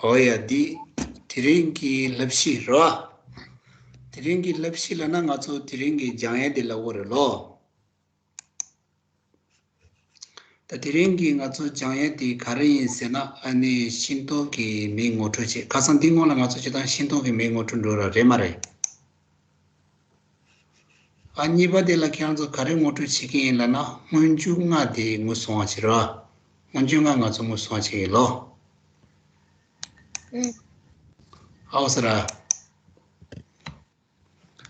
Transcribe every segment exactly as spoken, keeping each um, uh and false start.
ཨོ་ཡ་འདི། དེ་རིང་གི་བསླབ་གཞི་རོ། དེ་རིང་གི་བསླབ་གཞི་ལབ་ན་ང་ཚོ་དེ་རིང་གི་སྦྱང་ཡས་དེ་ལབ་དགོས་རེད་ལོ། ད་དེ་རིང་གི་ང་ཚོ་སྦྱང་ཡས་དེ་ག་རེ་ཡིན་ཟེར་ན། ཨ་ནི་ཤིང་ཏོག་གི་མིང་ངོ་སྤྲོད་བྱེད། ཁ་སང་འདི་སྔོན་ལ་ང་ཚོ་སྤྱིར་བཏང་ཤིང་ཏོག་གི་མིང་ངོ་སྤྲོད་འགྲོ་ར་རེད་མ་རེད། ཨ་གཉིས་པ་དེ་ལ་ཁྱེད་རང་ཚོ་ག་རེ་ངོ་སྤྲོད་བྱེད་ཀྱི་ཡིན་ལབ་ན། སྔོན་འཇུག་ལྔ་དེ་ངོས་བཟུང་བ་བྱེད་རོགས། སྔོན་འཇུག་ལྔ་ང་ཚོ་ངོས་བཟུང་བ་བྱེད་ཀྱི་ཡིན་ལོ། ཨུམ། ཨའོ་ཟེར་ར།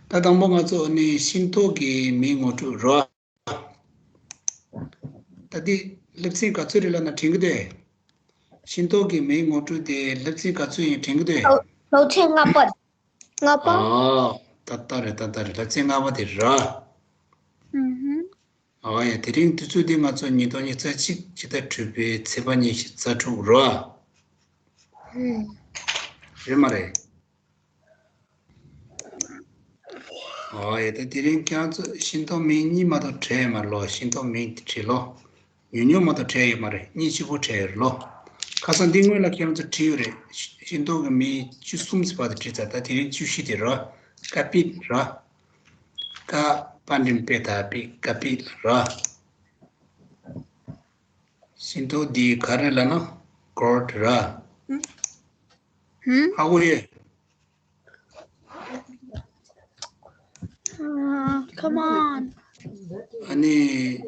ད་དང་པོ་ང་ཚོ་ནི་ཤིང་ཏོག་གི་མིང་ངོ་སྤྲོད་རོགས། ད་འདི་སློབ་ཚན་ག་ཚོད་རེད་ལབ་ན་དྲན་གྱི་འདུག། ཤིང་ཏོག་གི་མིང་ངོ་སྤྲོད་དེ་སློབ་ཚན་ག་ཚོད་ཡིན་དྲན་གྱི་འདུག། སློབ་ཚན་ལྔ་པ། ལྔ་པ། ཨ། ད་ལྟ་རེད། ད་ལྟ་རེད། སློབ་ཚན་ལྔ་པ་དེ་ར། ཨུ་ཧུམ། ཨ་ཡ། དེ་རིང་དུས་ཚོད་འདི་ང་ཚོ་ཉིས་སྟོང་ཉི་ཤུ་རྩ་གཅིག་ཕྱི་ཟླ་དྲུག་པའི་ཚེས་པ་ཉི་ཤུ་རྩ་དྲུག་ར། ཨུམ། རེད་མ་རེད། ཨོ་ཡ། ད་དེ་རིང་ཁྱེད་རང་ཚོ་ཤིང་ཏོག་མིང་གཉིས་མ་གཏོགས་བྲིས་ཡོད་མ་རེད་ལོ། ཤིང་ཏོག་མིང་དེ་བྲིས་ལོ། ཉུང་ཉུང་མ་གཏོགས་བྲིས་ཡོད་མ་རེད། གཉིས་གཅིག་པོ་བྲིས་ཡོད་རེད་ལོ། ཁ་སང་འདི་སྔོན་ལ་ཁྱེད་རང་ཚོ་བྲིས་ཡོད་རེད། ཤིང་ཏོག་གི་མིང་བཅུ་གསུམ་ཙམ་བར་དུ་བྲིས་ཚར། ད་དེ་རིང་བཅུ་བཞི་དེ་ར། ཀ་པིད་ར། ཀ་པ་འགྲེང་བུ་པེ་ད་པིད། ཀ་པིད་ར། ཤིང་ཏོག་འདི་ག་རེ་ལབ་ན་གོར་ཌ་ར། ཧུམ། ཧ་གོ་ཡོད། Uh, come on. ཨ་ནི་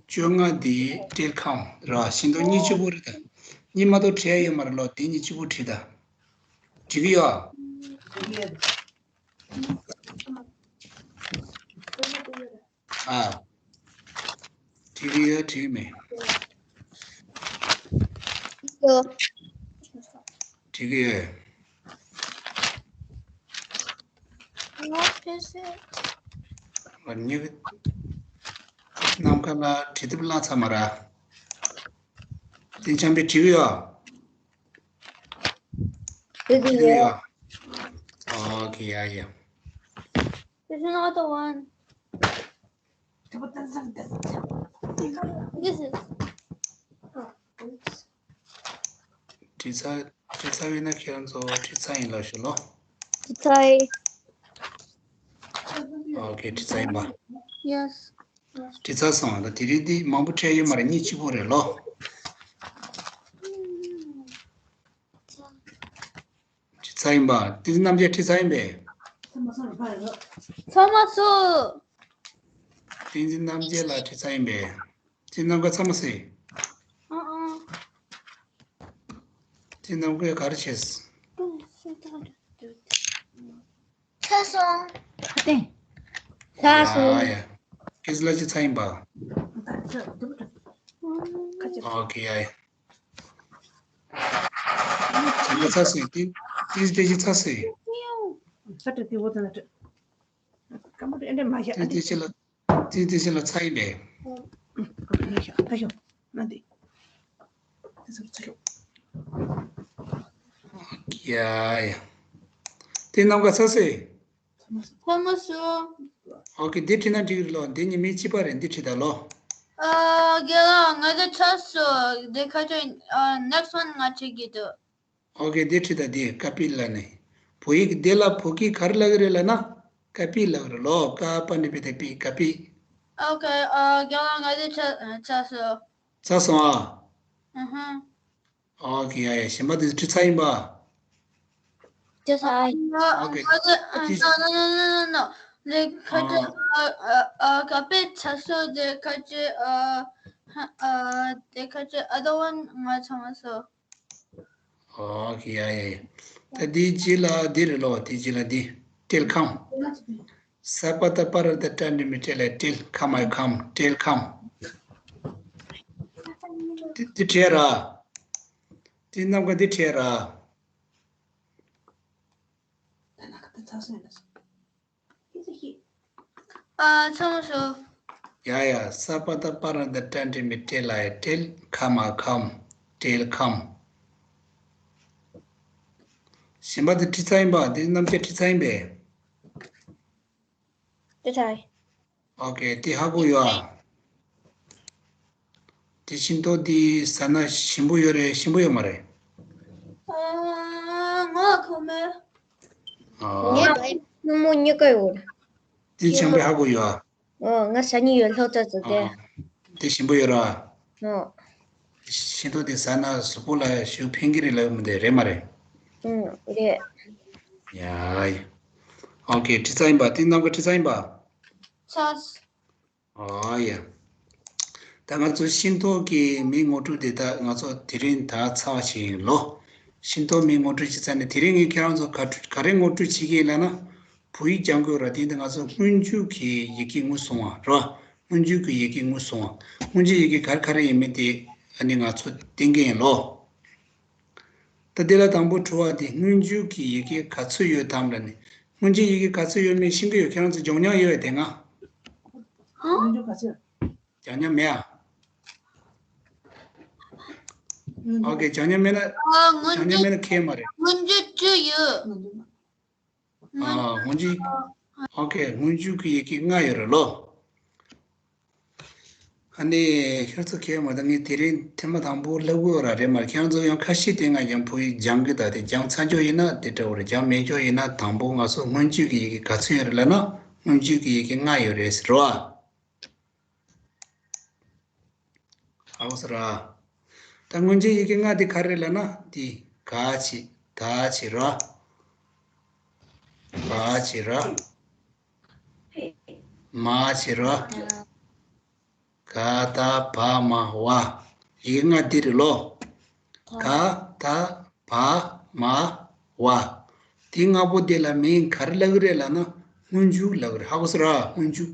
བཅོ་ལྔ་འདི་ཏིལ་ཁམ་ར། ཤིང་ཏོག་གཉིས་གཅིག་པོ་རེད་ད། གཉིས་མ་གཏོགས་བྲིས་ཡོད་མ་རེད་ལོ། འདི་གཉིས་གཅིག་པོ་བྲིས་ད། འགྲིག་གི་ཡོད། ཨ། འགྲིག་གི་ཡོད། འགྲིག་གི་མེད། ཡོད། འགྲིག་གི་ཡོད། What is it? ཨ་ནི་ནམ་མཁའ་ལ་བྲིས་དེབ་བླངས་ཚར་མ་ར། དེ་འཆམ་པའི་འགྲིག་གི་ཡོད། འགྲིག་གི་འགྲིག་གི་ཡོད། ཡོད། ཨོ་ཁེ། ཡ་ཡ། This is not the one. This is. བྲིས་ཚར། བྲིས་ཚར་བས་ན་ཁྱེད་རང་ཚོ་བྲིས་ཚར་ཡིན་ལབ་ཤོག་ལོ། བྲིས་ཚར་ཡིན། ཨོ་ཁེ། བྲིས་ཚར་ཡིན་པ། Yes. བྲིས་ཚར་སོང་། ད་དེ་རིང་འདི་མང་པོ་བྲིས་ཡོད་མ་རེད། གཉིས་གཅིག་པོ་རེད་ལོ། བྲིས་ཚར་ཡིན་པ། བསྟན་འཛིན་རྣམ་རྒྱལ་བྲིས་ཚར་ཡིན་པས། ཚང་མ་སུ། བསྟན་འཛིན་རྣམ་རྒྱལ་ལགས་བྲིས་ཚར་ཡིན་པས། བསྟན་འཛིན་རྣམ་དཀར་ཚང་མ་སུ། ཨ་ཨ། བསྟན་འཛིན་རྣམ་དཀར་ག་རེ་བྱས། ཚར་སོང་། ཚར་སོང་། ཡ་ཡ། ཁྱེད་ཚོ་ལ་ཅི་ཚར་ཡིན་པ། ཨོ་ཁེ། ཡ་ཡ། ཚང་མ་ཚར་སོང་། དེ་དེ་དེ་ཅི་ཚར་སོང་། དེ་དེ་ཅི་ལ། དེ་དེ་ཅི་ལ་ཚར་ཡིན་པས། ཡ་ཡ། དེ་རྣམ་དཀར་ཚར་སོང་། ཚང་མ་སོང་། ཨོ་ཁེ། འདི་བྲིས་ན་འགྲིག་རེད་ལོ། འདི་ཉི་མའི་བྱིས་པ་རེད། འདི་བྲིས་ད་ལོ། ཨ། རྒན་ལགས། ང་འདི་ཚར་སོང་། འདི་ཁ་ཅིག་ཨ། next one ང་བྲིས་ཀྱི་འདུག། ཨོ་ཁེ། འདི་བྲིས་ད། འདི་ཀ་པིད་ལབ་ནས། བོད་ཡིག་འདི་ལ་བོད་སྐད་ག་རེ་ལབ་ཀྱི་རེད་ལབ་ན། ཀ་པིད་ལབ་ཀྱི་རེད་ལོ། ཀ་པ་འགྲེང་བུ་ཏ་པིད། ཀ་པིད། ཨོ་ཁེ། ཨ། རྒན་ལགས། ང་འདི་ཚར་ཚར་སོང་། ཚར་སོང་ཨ། ཨ་ཧ། ཨོ་ཁེ། ཡ་ཡ། གཞན་པ་དེ་ཚོ་བྲིས་ཚར་ཡིན་པ། བྲིས་ཚར་ཡིན། ཨོ་ཁེ། ཨ་དེ། No, no, no, no, no. འདི་ཁ་ཅིག་ཨ་ཨ་ཨ། ཀ་པིད་ཚར་སོང་། འདི་ཁ་ཅིག་ཨ་ཨ། འདི་ཁ་ཅིག other one ང་ཚང་མ་སོང་། ཨོ་ཁེ། ཡ་ཡ་ཡ། ད་འདིའི་རྗེས་ལ་འདི་རེད་ལོ། དེའི་རྗེས་ལ་འདི་ཏིལ་ཁམ། ས་པ་བཏགས་སྤ་ར་བཏགས་སྤྲ་འགྲེང་བུ་སྤྲེ་ལ་སྤྲེལ། ཁ་མ་ཡ་ཁམ། ཏིལ་ཁམ། འདི་འདི་བྲིས་ར། འདི་རྣམ་དཀར་འདི་བྲིས་ར། ཨ། ཚང་མ་སོང་། ཡ་ཡ། ས་པ་བཏགས་སྤ་ར་བཏགས་སྤྲ་འགྲེང་བུ་སྤྲེ་ལ་ཡ་སྤྲེལ། ཁ་མ་ཁམ། སྤྲེལ་ཁམ། གཞན་པ་དེ་བྲིས་ཚར་ཡིན་པ། དེ་རྣམ་དཔྱད་བྲིས་ཚར་ཡིན་པས། བྲིས་ཚར། ཨོ་ཁེ། དེ་ཧ་གོ་ཡོད་ཨ། དེ་ཤིང་ཏོག་དེ་ཟ་ན་ཞིམ་པོ་ཡོད་རེད། ཞིམ་པོ་ཡོད་མ་རེད། ཨ། ཁོ་མོ། ཨ། ངས་བའི་སྣུམ་མོ་གཉིས་ཀ་ཡོད། དེ་ཆང་པའི་ཧ་གོ་ཡོད་ཨ། ཨོ་ང་ཞ་ཉི་ཡོད་ལྷག་ཙག་ཙག་དེ། དེ་ཞིམ་པོ་ཡོད་ར། ཨོ། ཤིང་ཏོག་དེ་ཟ་ན་གཟུགས་པོ་ལ་ཞུ་ཕན་གི་རེད་ལབ་མི་འདུག་རེད་མ་རེད། ཨུམ་རེད། ཡ་ཡ། ཨོ་ཀེ་དྲི་ཚ་ཡིན་པ་དེ་ནམ་ག་དྲི་ཚ་ཡིན་པ། ཚ། ཨོ་ཡ། ད་ང་ཚོ་ཤིང་ཏོག་གི་མིང་ངོ་སྤྲོད་དེ་ད་ང་ཚོ་དེ་རིང་ད་ཚར་བ་ཞིག་ཡིན་ལོ། ཤིང་ཏོག་མིང་ངོ་སྤྲོད་བྱེད་ཚར་ནས་དེ་རིང་ངས་ཁྱེད་རང་ཚོ་ག་ག་རེ་ངོ་སྤྲོད་བྱེད་ཀྱི་ཡིན་ལབ་ན། བོད་ཡིག་སྦྱང་དགོས་ར་དེ་འདི་ང་ཚོ་སྔོན་འཇུག་གི་ཡི་གེ་དངོས་སུ་སོང་བ་ར། སྔོན་འཇུག་གི་ཡི་གེ་དངོས་སུ་སོང་བ། སྔོན་འཇུག་ཡི་གེ་ག་རེ་ག་རེ་ཡིན་མིན་དེ་ཨ་ནི་ང་ཚོ་བསྟན་གྱི་ཡིན་ལོ། ད་དེ་ལ་དང་པོ་དྲི་བ་དེ་སྔོན་འཇུག་གི་ཡི་གེ་ག་ཚོད་ཡོད་དམ་ལབ་ནས། སྔོན་འཇུག་ཡི་གེ་ག་ཚོད་ཡོད་མེད་ཤེས་ཀྱི་ཡོད། ཁྱེད་རང་ཚོ་སྦྱོང་མྱོང་ཡོད་དེ་ང་། སྦྱོང་མྱོང་མེད་ཨ། ཨོ་ཀེ་སྦྱོང་མྱོང་མེད་ན། ཨ་སྔོན་སྦྱོང་མྱོང་མེད་ན་ཁྱད་མ་རེད། སྔོན་འཇུག་བཅུ་ཡོད། ཨ་སྔོན་འཇུག་ཨོ་ཀེ་སྔོན་འཇུག་གི་ཡི་གེ་ལྔ་ཡོད་རེད་ལོ། ཨ་ནི་ཁྱེད་ཚོ་ཁྱེད་མ་ད་ངས་དེ་རིང་ཐེངས་མ་དང་པོ་ལབ་དགོས་ར་རེད་མ་རེད། ཁྱེད་ཚོ་ཡང་ཁ་ཤས་དེ་ང་ཡང་བོད་ཡིག་སྦྱང་གི་ད་དེ་སྦྱང་ཚར་ཆོག་ཡིན་ན་དེ་འདྲ་བོ་རེད། སྦྱང་མེད་ཆོག་ཡིན་ན་དང་པོ་ང་ཚོ་སྔོན་འཇུག་གི་ཡི་གེ་ག་ཚོད་ཡོད་རེད་ལབ་ན་སྔོན་འཇུག་གི་ཡི་གེ་ལྔ་ཡོད་རེད་ཟེར་བ། ཨའོ་ཟེར་ར། ད་སྔོན་འཇུག་ཡི་གེ་ལྔ་དེ་ག་རེ་ལབ་ན་དེ་ག་བྱེད་ད་བྱེད་ར། བ་བྱེད་ར། མ་བྱེད་ར། ག་ད་བ་མ་བ། ཡི་གེ་ལྔ་དེ་རེད་ལོ། ག་ད་བ་མ་བ། དེ་ལྔ་པོ་དེ་ལ་མིང་ག་རེ་ལབ་ཀྱི་རེད་ལབ་ན་སྔོན་འཇུག་ལབ་ཀྱི་རེད། ཧ་གོ་སོང་ར་སྔོན་འཇུག་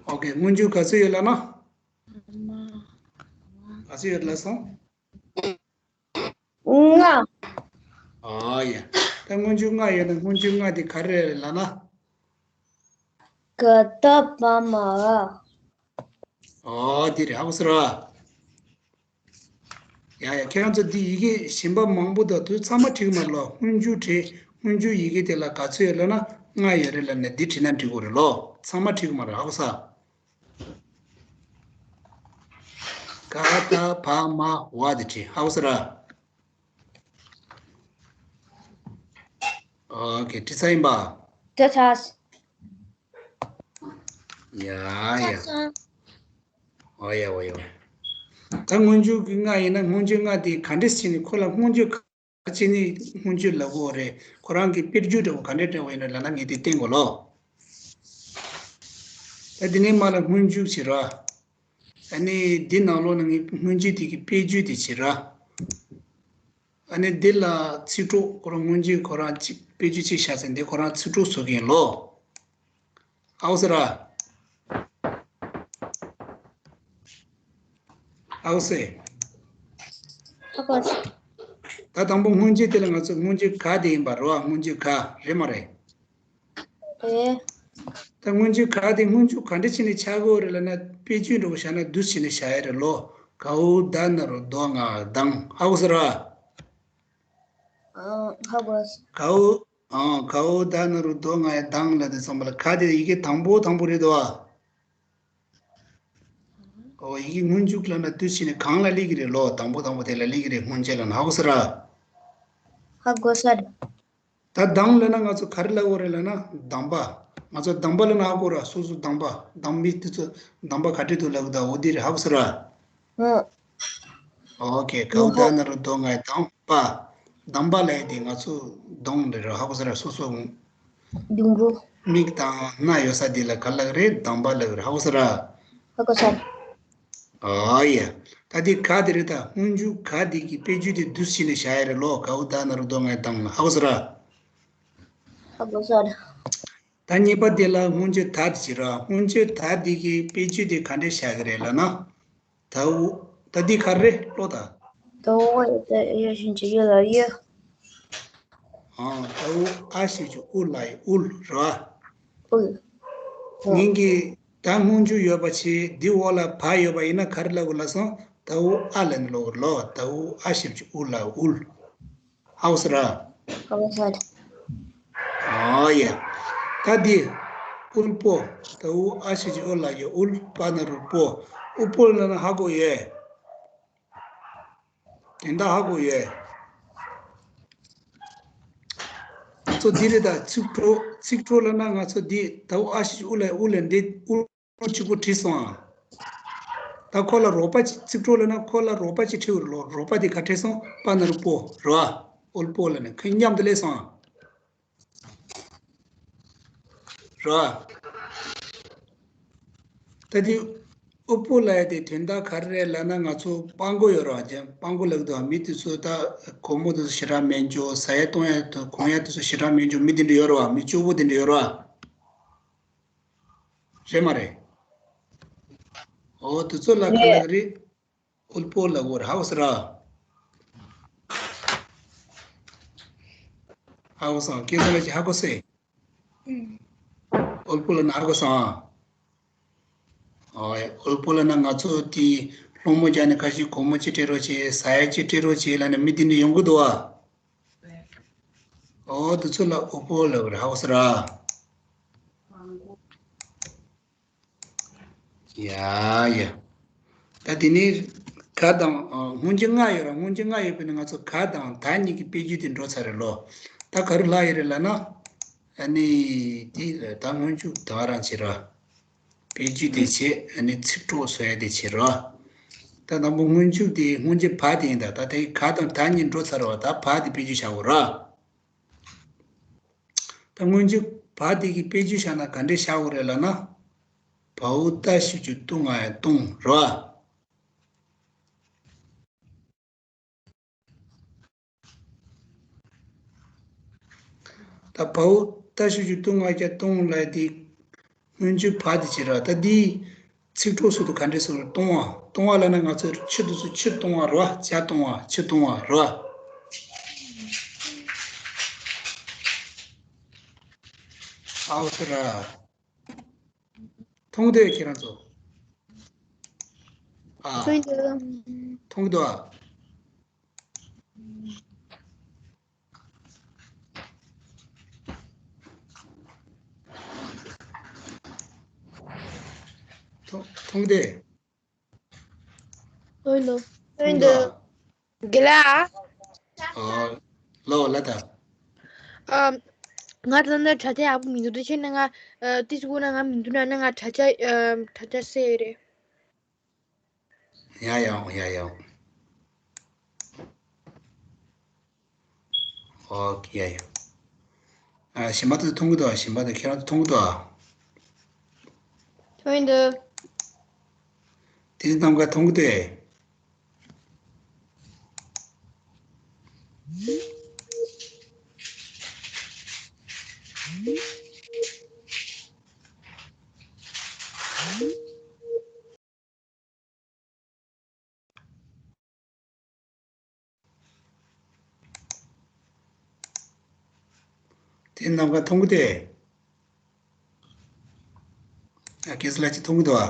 ཨོ་ཀེ་སྔོན་འཇུག་ག་ཚོད་ཡོད་ལབ་ན། ག་ཚོད་ཡོད་ལབ་སོང་། ལྔ། ཨོ་ཡ། ད་སྔོན་འཇུག་ལྔ་ཡོད་ན་སྔོན་འཇུག་ལྔ་དེ་ག་རེ་རེད་ལབ་ན། ག་ད་བ་མ་བ། ཨོ་དེ་རེད། ཧ་གོ་སོང་ར། ཡ་ཡ་ཁྱེད་རང་ཚོ་འདི་ཡི་གེ་གཞན་པ་མང་པོ་དང་དུ་ཚང་མ་བྲིས་མ་ལོ། སྔོན་འཇུག་བྲིས། སྔོན་འཇུག་ཡི་གེ་དེ་ལ་ག་ཚོད་ཡོད་ལབ་ན་ལྔ་ཡོད་རེད་ལབ་ནས་འདི་བྲིས་ན་འགྲིག་གི་རེད་ལོ། ཚང་མ་བྲིས་མ་རེད། ཧ་གོ་ས། ག་ད་བ་མ་བ་དེ་བྲིས། ཧ་གོ་ས་ར། ཨོ་ཀེ་བྲིས་ཚར་ཡིན་པ། ད་ཚ། ཡ་ཡ། ཨོ་ཡ་ཨོ་ཡ། ད་སྔོན་འཇུག་གི་ལྔ་ཡིན་ན་སྔོན་འཇུག་ལྔ་དེ་ག་འདྲས་བྱས་ནས་ཁོ་ལ་སྔོན་འཇུག་ག་བྱས་ནས་སྔོན་འཇུག་ལབ་དགོས་རེད། ཁོ་རང་གི་དཔེར་བརྗོད་འདྲ་བོ་ག་འདྲས་འདྲ་བོ་ཡིན་ན་ལབ་ན་ངས་དེ་བསྟན་དགོས་ལོ། ད་དེ་ནས་མ་ལ་སྔོན་འཇུག་བྱེད་ར། ཨ་ནི་འདི་ནང་ལོགས་ན་ངས་སྔོན་འཇུག་དེ་གི་དཔེར་བརྗོད་དེ་བྱེད་ར། ཨ་ནི་འདི་ལ་ཚིག་གྲོགས་ཁོ་རང་སྔོན་འཇུག་ཁོ་རང་གཅིག་དཔེར་བརྗོད་གཅིག་བཞག་ཚེ་འདི་ཁོ་རང་ཚིག་གྲོགས་བཟོ་གི་ཡིན་ལོ། ཨའོ་ཟེར་ར། ཨའོ་ཟེར། ད་དང་པོ་སྔོན་འཇུག་དེ་ལ་ང་ཚོ་སྔོན་འཇུག་ག་དེ་ཡིན་པ་རེད་བ། སྔོན་འཇུག་ག་རེད་མ་རེད། རེད། ད་སྔོན་འཇུག་ག་དེ་སྔོན་འཇུག་ག་འདྲ་བྱས་ནས་ཆགས་ཀྱི་ཡོད་རེད་ལབ་ན་དཔེ་བརྗོད་འདྲ་བོ་བཞག་ན་འདུག་སེ་བྱས་ནས་བཞག་ཡ་རེད་ལོ། གའུ་ད་ན་རོ་དོ་ང་དང་། ཧ་གོ་སོང་ར། ཨ་ཧ་གོ་སོང་། གའུ་ཨང་གའུ་ད་ན་རོ་དོ་ང་ཡ་དང་ལ་དེ་ཚང་མ་ལ་ག་དེ་ཡི་གེ་དང་པོ་དང་པོ་རེད་དོ། ཨོ་ཡི་གེ་སྔོན་འཇུག་ལབ་ན་འདུག་སེ་བྱས་ནས་གང་ལ་སླེབས་ཀྱི་རེད་ལོ། དང་པོ་དང་པོ་དེ་ལ་སླེབས་ཀྱི་རེད། སྔོན་ཆད་ལབ་ན། ཧ་གོ་སོང་ར། ཧ་གོ་སོང་ར། ད་དང་ལབ་ན་ང་ཚོ་ག་རེ་ལབ་དགོས་རེད་ལབ་ན་གདམས་པ། ང་ཚོ་གདམས་པ་ལབ་ན་ཧ་གོ་ར། སོ་སོ་གདམས་པ། གདམས་མི་དེ་ཚོ་གདམས་པ་ག་འདྲ་འདུག་ལབ་གི་འདུག་འོ་དེ་རེད། ཧ་གོ་སོང་ར། ཨོ་ཀེ་གའུ་ད་ན་རོ་དོ་ང་ཡ་དང་པ། གདམས་པ་ལབ་ཡ་དེ་ང་ཚོ་གདོང་རེད་ར། ཧ་གོ་སོང་ར། སོ་སོ་ལྡུམ་ར། མིག་དང་སྣ་ཡོད་ས་དེ་ལ་ག་ལབ་རེད། གདམས་པ་ལབ་རེད། ཧ་གོ་སོང་ར། ཧ་གོ་སོང་། ཨ་ཡ། ད་དེ་ག་དེ་རེད། ད་སྔོན་འཇུག་ག་དེ་གི་དཔེ་བརྗོད་དེ་འདུག་སེ་བྱས་ནས་བཞག་ཡ་རེད་ལོ། གའུ་ད་ན་རོ་དོ་ང་ཡ་དང་ལ། ཧ་གོ་སོང་ར། ཧ་གོ་སོང་། ད་གཉིས་པ་དེ་ལ་སྔོན་འཇུག་ད་དེ་བྱེད་ར། སྔོན་འཇུག་ད་དེ་གི་དཔེ་བརྗོད་དེ་ག་འདྲས་བཞག་གི་རེད་ལབ་ན། ད་འུ། ད་འདི་ག་རེ་ཀློག་ད། ད་འུ་ཡ་ད་ཡ་ཞབས་ཀྱུ་ཡ་ལ་ཡ། ཨང་། ད་འུ་ཨ་ཞབས་ཀྱུ་ཨུ་ལ་ཡ་ཨུལ་རེད་བ། ཨུལ། ངེད་ཀྱི་ད་སྔོན་འཇུག་ཡོད་པ་བྱས། འདི་འོག་ལ་བ་ཡོད་པ་ཡིན་ན་ག་རེ་ལབ་དགོས་ལབ་སོང་། ད་འུ་ཨ་ལབ་ནས་ཀློག་གི་རེད་ལོ། ད་འུ་ཨ་ཞབས་ཀྱུ་ཨུ་ལ་ཡ་ཨུལ། ཧ་གོ་སོང་ར། ཧ་གོ་སོང་། ཨོ་ཡ། ད་འདི་ཨུལ་པོ། ད་འུ་ཨ་ཞབས་ཀྱུ་ཨུ་ལ་ཡ་ཨུལ། པ་ན་རོ་པོ། ཨུལ་པོ་ལབ་ན་ཧ་གོ་ཡོད། དོན་དག་ཧ་གོ་ཡོད། ཚོ་འདི་རེད། ད་ཚིག་གྲོགས་ཚིག་གྲོགས་ལབ་ན་ང་ཚོ་འདི་ད་འུ་ཨ་ཤི་ཅིག་འུ་ལ་འུ་ལ་འདི་འུ་གཅིག་པོ་བྲིས་སོང་ཨ། ད་ཁོ་ལ་རོགས་པ་ཅིག་ཚིག་གྲོགས་ལབ་ན་ཁོ་ལ་རོགས་པ་ཅིག་ཁྲིད་འུ་རོགས་རོགས་པ་དེ་ག་ཁྲིད་སོང་པ་ན་རུ་པོ་རོ་ཨ། ཨོལ་པོ་ལབ་ནས་ཁོས་མཉམ་དུ་སླེབས་སོང་ཨ། རོ་ཨ། ད་དེ་ཨོལ་པོ་ལབ་ཡ་དེ་དོན་དག་ག་རེ་རེད་ལབ་ན་ང་ཚོ་སྤྲང་པོ་ཡོད་རེད་བ། སྤྲང་པོ་ལབ་ཀྱི་འདུག་བ། མི་དེ་ཚོ་ད་སྒོར་མོ་དེ་ཚོ་ཞེ་དྲག་མེད་འཇོག་ཟ་ཡ་བཏུང་ཡ་དང་གོན་ཡ་དེ་ཚོ་ཞེ་དྲག་མེད་འཇོག་མི་དེ་འདྲ་ཡོད་རེད་བ། མི་སྐྱོ་པོ་དེ་འདྲ་ཡོད་རེད་བ། རེད་མ་རེད། ཨོ་དེ་ཚོ་ལ་ག་ལབ་རེད། ཨོལ་པོ་ལབ་དགོས་རེད། ཧ་གོ་སོང་ར། ཧ་གོ་སོང་། སྐལ་བཟང་ལགས་ཀྱིས་ཧ་གོ་སོང་། ཨོལ་པོ་ལབ་ན་ཧ་གོ་སོང་ཨ། ཨོ་ཡ། ཨོལ་པོ་ལབ་ན་ང་ཚོ་དེ་སློང་མོ་རྒྱག་ནས་ཁ་ཤས་སྒོར་མོ་ཅིག་སྤྲད་རོགས་བྱེད། ཟ་ཡ་ཅིག་སྤྲད་རོགས་བྱེད་ལབ་ནས་མི་དེ་འདྲ་ཡོང་གི་འདུག་བ། ཨོ་དེ་ཚོ་ལ་ཨོལ་པོ་ལབ་རེད། ཧ་གོ་སོང་ར། ཡ་ཡ། ད་དེ་ནས་ག་དང་ཨ་སྔོན་འཇུག་ལྔ་ཡོད་ར། སྔོན་འཇུག་ལྔ་ཡོད་པས་ན་ང་ཚོ་ག་དང་ད་གཉིས་ཀྱི་དཔེ་བརྗོད་དེ་འགྲོ་ཚར་རེད་ལོ། ད་ག་རེ་ལྷག་ཡོད་རེད་ལབ་ན། ཨ་ནི་དེ་ད་སྔོན་འཇུག་ད་རང་བྱེད་ར། དཔེ་བརྗོད་དེ་བྱེད། ཨ་ནི་ཚིག་གྲོགས་བཟོ་ཡ་དེ་བྱེད་ར། ད་དང་པོ་སྔོན་འཇུག་དེ་སྔོན་འཇུག་བ་དེ་ཡིན། ད་ད་དེ་ག་དང་ད་གཉིས་འགྲོ་ཚར་བ། ད་བ་དེ་དཔེ་བརྗོད་བྱ་དགོས་ར། ད་སྔོན་འཇུག་བ་དེ་གི་དཔེ་བརྗོད་བྱ་ན་ག་འདྲས་བྱ་དགོས་རེད་ལབ་ན། བའོ་ཏ་ཞབས་ཀྱུ་ཏུ་ང་ཡ་བཏུང་ར། ད་བའོ་ཏ་ཞབས་ཀྱུ་ཏུ་ང་ཡ་བཏུང་ལབ་དེ་སྔོན་འཇུག་བ་དེ་བྱེད་ར། ད་འདི་ཚིག་གྲོགས་སུ་དུ་ག་འདྲས་སུ་བཏུང་བ། བཏུང་བ་ལབ་ན་ང་ཚོ་ཆུ་དུ་སུ་ཆུ་བཏུང་བ་རེད་བ། ཇ་བཏུང་བ། ཆུ་བཏུང་བ་རེད་བ། ཨའོ་ཐུ་ར། མཐོང་འདོད་ཁྱེད་རང་ཚོ། ཨ། མཐོང་འདོད། མཐོང་འདོད་ཨ། མཐོང་མཐོང་འདོད། ལོས་ལོ། ལོས་འདུག་དགེ་ལགས། ཨོ། ལོ་ལ་ད། ཨ། ང་ད་ནི་དྲ་རྒྱ་ཡག་པོ་མི་འདུག་དེ་བྱས་ན་ང་ཨ་ཏི་སི་གོ་ན་ང་མི་འདུག་ན་ན་ང་དྲ་རྒྱ་ཨ་དྲ་རྒྱ་སེ་རེད། ཡ་ཡ་ཡ་ཡ། ཨོ་ཡ་ཡ། ཨ་གཞན་པ་དེ་མཐོང་གི་འདུག་གཞན་པ་དེ་ཁྱེད་རང་ཚོ་མཐོང་གི་འདུག་མཐོང་གི་འདུག་དེ་རྣམས་ཀ་མཐོང་གི་འདུག་དེ་རྣམས་ཀ་མཐོང་གི་དེ། ཨ་ཀེ་སི་ལ་ཅི་མཐོང་གི་འདུག་ཨ།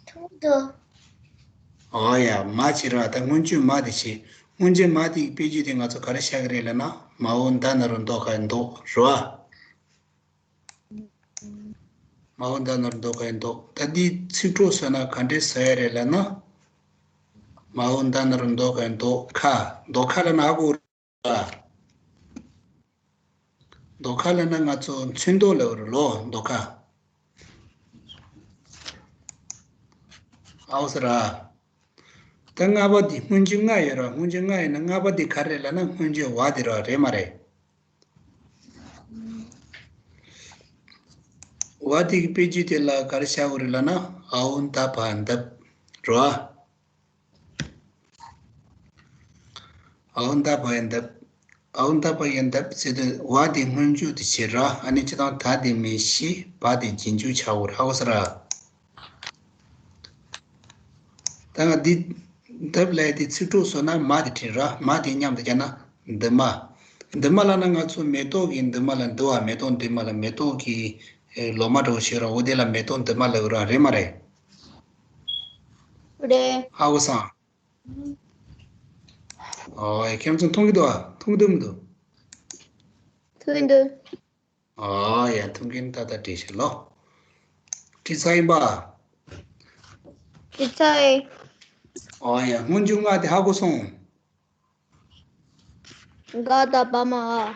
མཐོང་གི་འདུག་ཨོ་ཡ། མ་བྱེད་ར། ད་སྔོན་བརྗོད་མ་དེ་བྱེད། སྔོན་བརྗོད་མ་དེ་གི་དཔེ་བརྗོད་དེ་ང་ཚོ་ག་རེ་བྱ་གི་རེད་ལབ་ན། མ་འོ་མདའ་ན་རོ་མདོ་ག་མདོ་རོ་ཨ། མ་འོ་མདའ་ན་རོ་མདོ་ག་མདོ། ད་འདི་ཚིག་གྲོགས་བཟོས་ན་ག་འདྲས་བཟོ་ཡ་རེད་ལབ་ན། མ་འོ་མདའ་ན་རོ་མདོ་ག་མདོ་ཁ། མདོ་ཁ་ལབ་ན་ཧ་གོ་ར། མདོ་ཁ་ལབ་ན་ང་ཚོ་ཚོན་མདོག་ལབ་རེད་ལོ། མདོ་ཁ། ཨའོ་ཟེར་ར། ད་ལྔ་པ་འདི་སྔོན་བརྗོད་ལྔ་ཡོད་ར། སྔོན་བརྗོད་ལྔ་ཡོད་ན་ལྔ་པ་འདི་ག་རེ་རེད་ལབ་ན་སྔོན་བརྗོད་བ་འདི་ར། རེད་མ་རེད། བ་འདི་གི་དཔེ་བརྗོད་དེ་ལ་ག་རེ་བྱ་དགོས་རེད་ལབ་ན་ཨའོ་མདའ་བ་མདབ་ར། ཨའོ་མདའ་བ་ཡ་མདབ། ཨའོ་མདའ་བ་ཡ་མདབ་ཟེར་དུས་བ་དེ་སྔོན་འཇུག་དེ་བྱེད་ར། ཨ་ནི་སྤྱིར་བཏང་ད་དེ་མིང་གཞི། བ་དེ་རྗེས་འཇུག་བྱ་དགོས་ར། ཧ་གོ་སོང་ར། ད་ང་འདི་མདབ་ལབ་ཡ་དེ་ཚིག་གྲོགས་བཟོས་ན་མ་དེ་བྲིས་ར། མ་དེ་མཉམ་དུ་བརྒྱབ་ན་མདུན་མ། མདུན་མ་ལབ་ན་ང་ཚོ་མེ་ཏོག་གི་མདུན་མ་ལ་འདུག་བ། མེ་ཏོག་མདུན་མ་ལ་མེ་ཏོག་གི་ཨེ་ལོ་མ་འདྲ་བོ་ཞིག་ར། འོ་དེ་ལ་མེ་ཏོག་མདུན་མ་ལབ་ར། རེད་མ་རེད། རེད། ཧ་གོ་སོང་། ཨོ་ཡ། ཁྱེད་ཚོ་མཐོང་གི་འདུག་ཨ། མཐོང་གི་འདུག་མི་འདུག་མཐོང་གི་འདུག་ཨོ་ཡ། མཐོང་གི་ན་ད་ལྟ་བྲིས་ཤིག་ལོ། བྲིས་ཚར་ཡིན་པ། བྲིས་ཚར་ཡིན། ཨོ་ཡ། སྔོན་འཇུག་ལྔ་དེ་ཧ་གོ་སོང་། ག་ད་བ་མ་འ།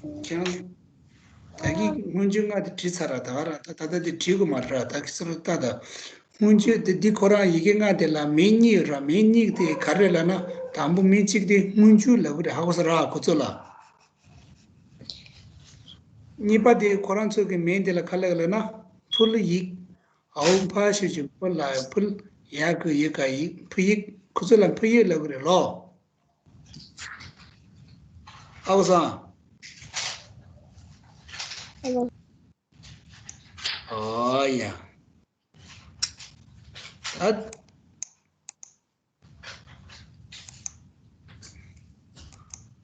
ཁྱེད་རང་ད་གིན་སྔོན་འཇུག་ལྔ་དེ་བྲིས་ཚར་ར། ད་ག་ར་ད་ད་ལྟ་དེ་བྲིས་དགོས་མ་རེད་ར། ད་གི་སོ་ར་ལྟ་ད། སྔོན་འཇུག་དེ་འདི་ཁོ་རང་ཡི་གེ་ལྔ་དེ་ལ་མིང་གཉིས་ཡོད་ར། མིང་གཉིས་དེ་ག་རེ་ལབ་ན། དང་པོ་མིང་གཅིག་དེ་སྔོན་འཇུག་ལབ་གི་རེད། ཧ་གོ་སོང་ར་ཁོ་ཚོ་ལ། གཉིས་པ་དེ་ཁོ་རང་ཚོ་གི་མིང་དེ་ལ་ག་ལབ་ལབ་ན་འཕུལ་ཡིག། འའོ་ཕ་ཞབས་ཀྱུ་འཕུ་ལ་འཕུལ། ཡ་གི་ཡི་ག་ཡིག། འཕུལ་ཡིག། ཁོ་ཚོ་ལ་འཕུལ་ཡིག་ལབ་གི་རེད་ལོ། ཧ་གོ་སོང་། ཨོ་ཡ། ད་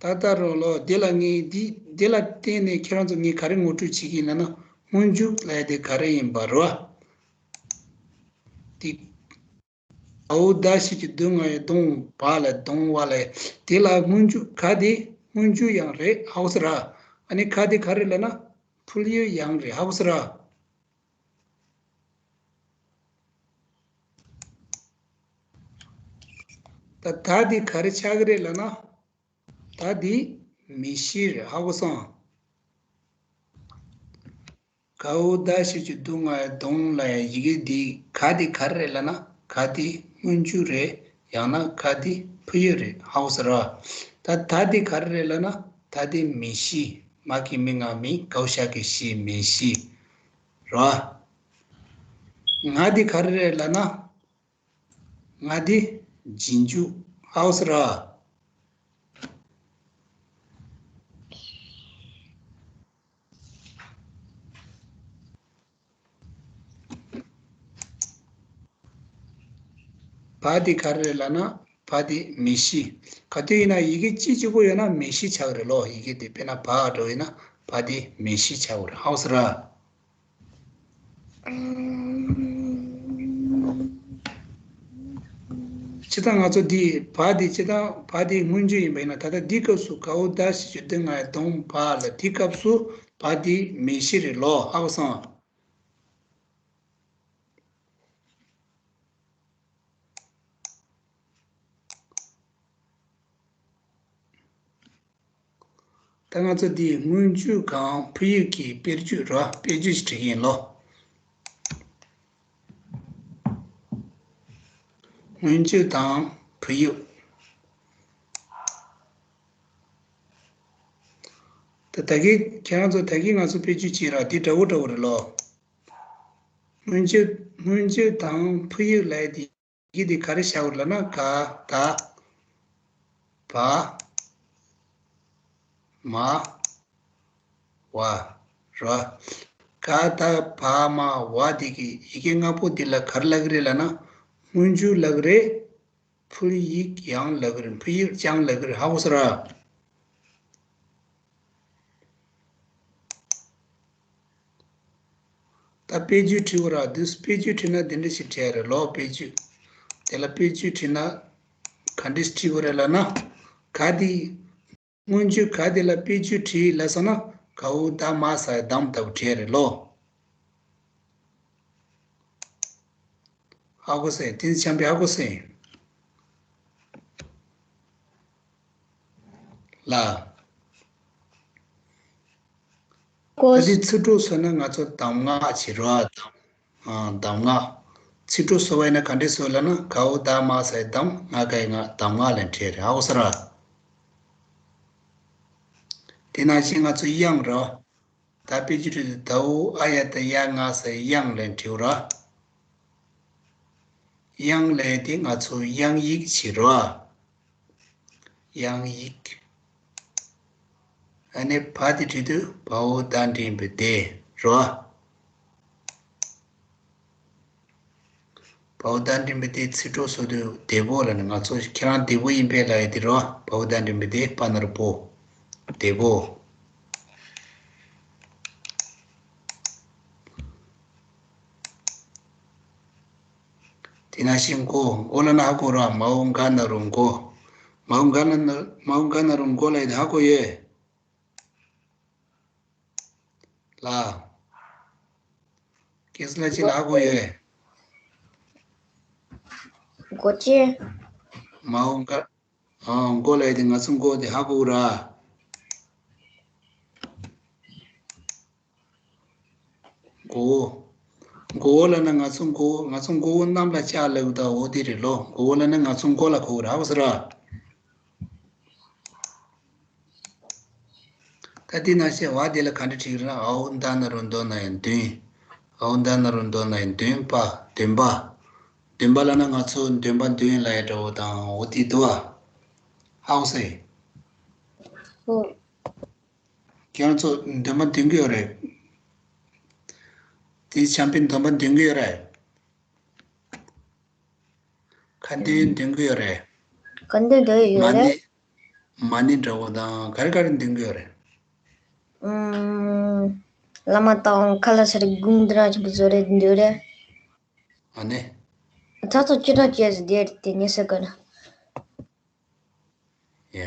ད་ལྟ་རོ་ལོ། འདི་ལ་ངས་འདི་འདི་ལ་བརྟེན་ནས་ཁྱེད་རང་ཚོ་ངས་ག་རེ་ངོ་སྤྲོད་བྱེད་ཀྱི་ཡིན་ལབ་ན། སྔོན་འཇུག་ལབ་ཡ་དེ་ག་རེ་ཡིན་པ་རེད་བ། འདི། འའོ་ད་ཞབས་ཀྱུ་དུ་ང་ཡ་གདོང་བ་ལ་གདོང་བ་ལ། དེ་ལ་སྔོན་འཇུག་ག་དེ་སྔོན་འཇུག་ཡང་རེད། ཧ་གོ་སོང་ར། ཨ་ནི་ག་དེ་ག་རེ་ལབ་ན་འཕུལ་ཡུལ་ཡང་རེད། ཧ་གོ་སོང་ར། ད་ད་དེ་ག་རེ་ཆགས་ཀྱི་རེད་ལབ་ན། ད་དེ་མིང་གཞི་རེད། ཧ་གོ་སོང་། གའོ་ད་ཞབས་ཀྱུ་དུ་ང་ཡ་གདོང་ལ་ཡ་ཡི་གེ་འདི་ག་དེ་ག་རེ་རེད་ལབ་ན། ག་དེ་སྔོན་འཇུག་རེད། ཡང་ན་ག་དེ་འཕུལ་ཡུལ་རེད། ཧ་གོ་སོང་ར། ད་ད་དེ་ག་རེ་རེད་ལབ་ན། ད་དེ་མིང་གཞི། མ་གི་མི་ང་མི། གའོ་ཞབས་ཀྱུ་གཞི། མིང་གཞི་ར། ང་དེ་ག་རེ་རེད་ལབ་ན། ང་དེ་རྗེས་འཇུག། ཧ་གོ་སོང་ར། བ་དེ་ག་རེ་རེད་ལབ་ན། བ་དེ་མིང་གཞི། ག་དུས་ཡིན་ན་ཡི་གེ་གཅིག་གཅིག་པོ་ཡོད་ན་མིང་གཞི་ཆགས་རེད་ལོ། ཡི་གེ་དེ་དཔེར་ན་བ་འདྲ་བོ་ཡིན་ན་བ་དེ་མིང་གཞི་ཆགས་རེད། ཧ་གོ་སོང་ར། སྤྱིར་བཏང་ང་ཚོ་འདི་བ་འདི་སྤྱིར་བཏང་བ་འདི་སྔོན་འཇུག་ཡིན་པ་ཡིན་ན། ད་ལྟ་འདི་སྐབས་སུ་གའོ་ད་ཞབས་ཀྱུ་དུ་ང་ཡ་གདོང་བ་ལ། འདི་སྐབས་སུ་བ་འདི་མིང་གཞི་རེད་ལོ། ཧ་གོ་སོང་། ད་ང་ཚོ་འདི་སྔོན་འཇུག་གམ་འཕུལ་ཡུལ་གྱི་དཔེར་བརྗོད་ར། དཔེར་བརྗོད་ཞིག་བྲིས་ཀྱི་ཡིན་ལོ། སྔོན་འཇུག་དང་འཕུལ་ཡུལ། ད་ད་གིན་ཁྱེད་རང་ཚོ་ད་གིན་ང་ཚོ་དཔེར་བརྗོད་བྱས་ར། འདི་འདྲ་བོ་འདྲ་བོ་རེད་ལོ། སྔོན་འཇུག་སྔོན་འཇུག་དང་འཕུལ་ཡུལ་ལབ་ཡ་དེ། ཡི་གེ་དེ་ག་རེ་བཞག་ཡོད་ལབ་ན། ག་ད་བ་མ་བ་ར། ག་ད་བ་མ་བ་དེ་གི་ཡི་གེ་ལྔ་པོ་དེ་ལ་ག་རེ་ལབ་ཀྱི་རེད་ལབ་ན། སྔོན་འཇུག་ལབ་ཀྱི་རེད། ཕུལ་ཡིག་ཡང་ལབ་ཀྱི་རེད། ཕུལ་ཡིག་ཀྱང་ལབ་ཀྱི་རེད། ཧ་གོ་སོང་ར། ད་དཔེ་བརྗོད་བྲིས་དགོས་ར། འདི་དཔེ་བརྗོད་བྲིས་ན་འདི་འདྲ་ཞིག་བྲིས་རེད་ལོ། དཔེ་བརྗོད་དེ་ལ་དཔེ་བརྗོད་བྲིས་ན་ག་འདྲ་ཞིག་བྲིས་དགོས་རེད་ལབ་ན། ག་དེ། སྔོན་བརྗོད་ག་དེ་ལ་དཔེ་བརྗོད་བྲིས་ལབ་སོང་ན། གའོ་ད་མ་ས་ཡ་དམ་ལྟ་བུ་བྲིས་རེད་ལོ། ཧ་གོ་སོང་། བསྟན་འཛིན་བྱམས་པས་ཧ་གོ་སོང་ལ། གོ་ད་དེ་ཚིག་གྲོགས་བཟོས་ན་ང་ཚོ་གདམས་ངག་བྱེད་རོགས། གདམས་ཨ། གདམས་ངག་ཚིག་གྲོགས་བཟོ་བ་ཡིན་ན་ག་འདྲས་བཟོ་ལབ་ན། གའོ་ད་མ་ས་ཡ་དམ། ང་གའི་ང་། གདམས་ངག་ལབ་བྲིས་རེད། ཧ་གོ་སོང་ར། དེ་ནང་བཞིན་ང་ཚོ་དབྱངས་ར། ད་དཔེ་བརྗོད་བྲིས་དུས་ད་འོ་ཨ་ཡ་ད་ཡ་ང་ས་ཡ་དབྱངས་ལབ་བྲིས་ར། དབྱངས་ལབ་དེ་ང་ཚོ་དབྱངས་ཡིག་བྱེད་ར། དབྱངས་ཡིག་ཨ་ནི་བ་དེ་བྲིས་དུས་བའོ་ད་འགྲེང་བུ་དེ་ར། བའོ་ད་འགྲེང་བུ་དེ་ཚིག་གྲོགས་བཟོ་དུས་དེ་བོ་ལབ་ནས། ང་ཚོ་ཁྱེད་རང་དེ་བོ་ཡིན་པས་ལབ་ཡ་དེ་ར། བའོ་ད་འགྲེང་བུ་དེ་པ་ན་རོ་བོ། དེ་བོ། དེ་ནང་བཞིན་མགོ། འོ་ལབ་ན་ཧ་གོ་ར། མའོ་ག་ན་རོ་མགོ། མའོ་ག་ན་ན། མའོ་ག་ན་རོ་མགོ་ལབ་ཡ་དེ་ཧ་གོ་ཡོད་ལ། ཁྱེད་ཚོ་ལ་ཅི་ལ་ཧ་གོ་ཡོད། མགོ་ཅན། མའོ་ག་ཨ། མགོ་ལབ་ཡ་དེ་ང་ཚོ་མགོ་དེ་ཧ་གོ་ར། མགོ་བོ། མགོ་བོ་ལབ་ན་ང་ཚོ་མགོ་བོ། ང་ཚོ་མགོ་བོ་གནམ་ལ་བཅག་ལབ་ད་འོ་དེ་རེད་ལོ། མགོ་བོ་ལབ་ན་ང་ཚོ་མགོ་ལ་གོ་ར། ཧ་གོ་སོང་ར། ད་དེ་ནང་བཞིན་བ་དེ་ལ་ག་འདྲ་བྲིས་ཀྱི་རེད་ན། འའོ་མདའ་ན་རོ་མདོ་ན་ཡ་མདུན། འའོ་མདའ་ན་རོ་མདོ་ན་ཡ་མདུན་པ། འདོན་པ། འདོན་པ་ལབ་ན་ང་ཚོ་འདོན་པ་འདོན་ལབ་ཡ་འདྲ་བོ་དང་འོ་དེ་འདུག་བ། ཧ་གོ་སོང་། ཧོ། ཁྱེད་རང་ཚོ་འདོན་པ་འདོན་གྱི་ཡོད་རེད། དེ་བྱམས་པས་འདོན་པ་འདོན་གྱི་ཡོད་རེད། ཁ་འདོན་འདོན་གྱི་ཡོད་རེད། ཁ་འདོན་འདོན་ཡོད་མ་རེད། ཎི། མ་ཎི་འདྲ་བོ་དང་ག་རེ་ག་རེ་འདོན་གྱི་ཡོད་རེད། ཨུམ། བླ་མ་དང་ཁ་ལ་ས་རེ་གུང་དེ་རང་ཆེན་པོ་བཟོ་རེད་འདོན་རེད། ཨ་ནི། ད་ཚོ་ཅི་འདྲ་བྱས་ཟེར་དེར་དེ་ཉེ་ས་ག་ན། ཡ།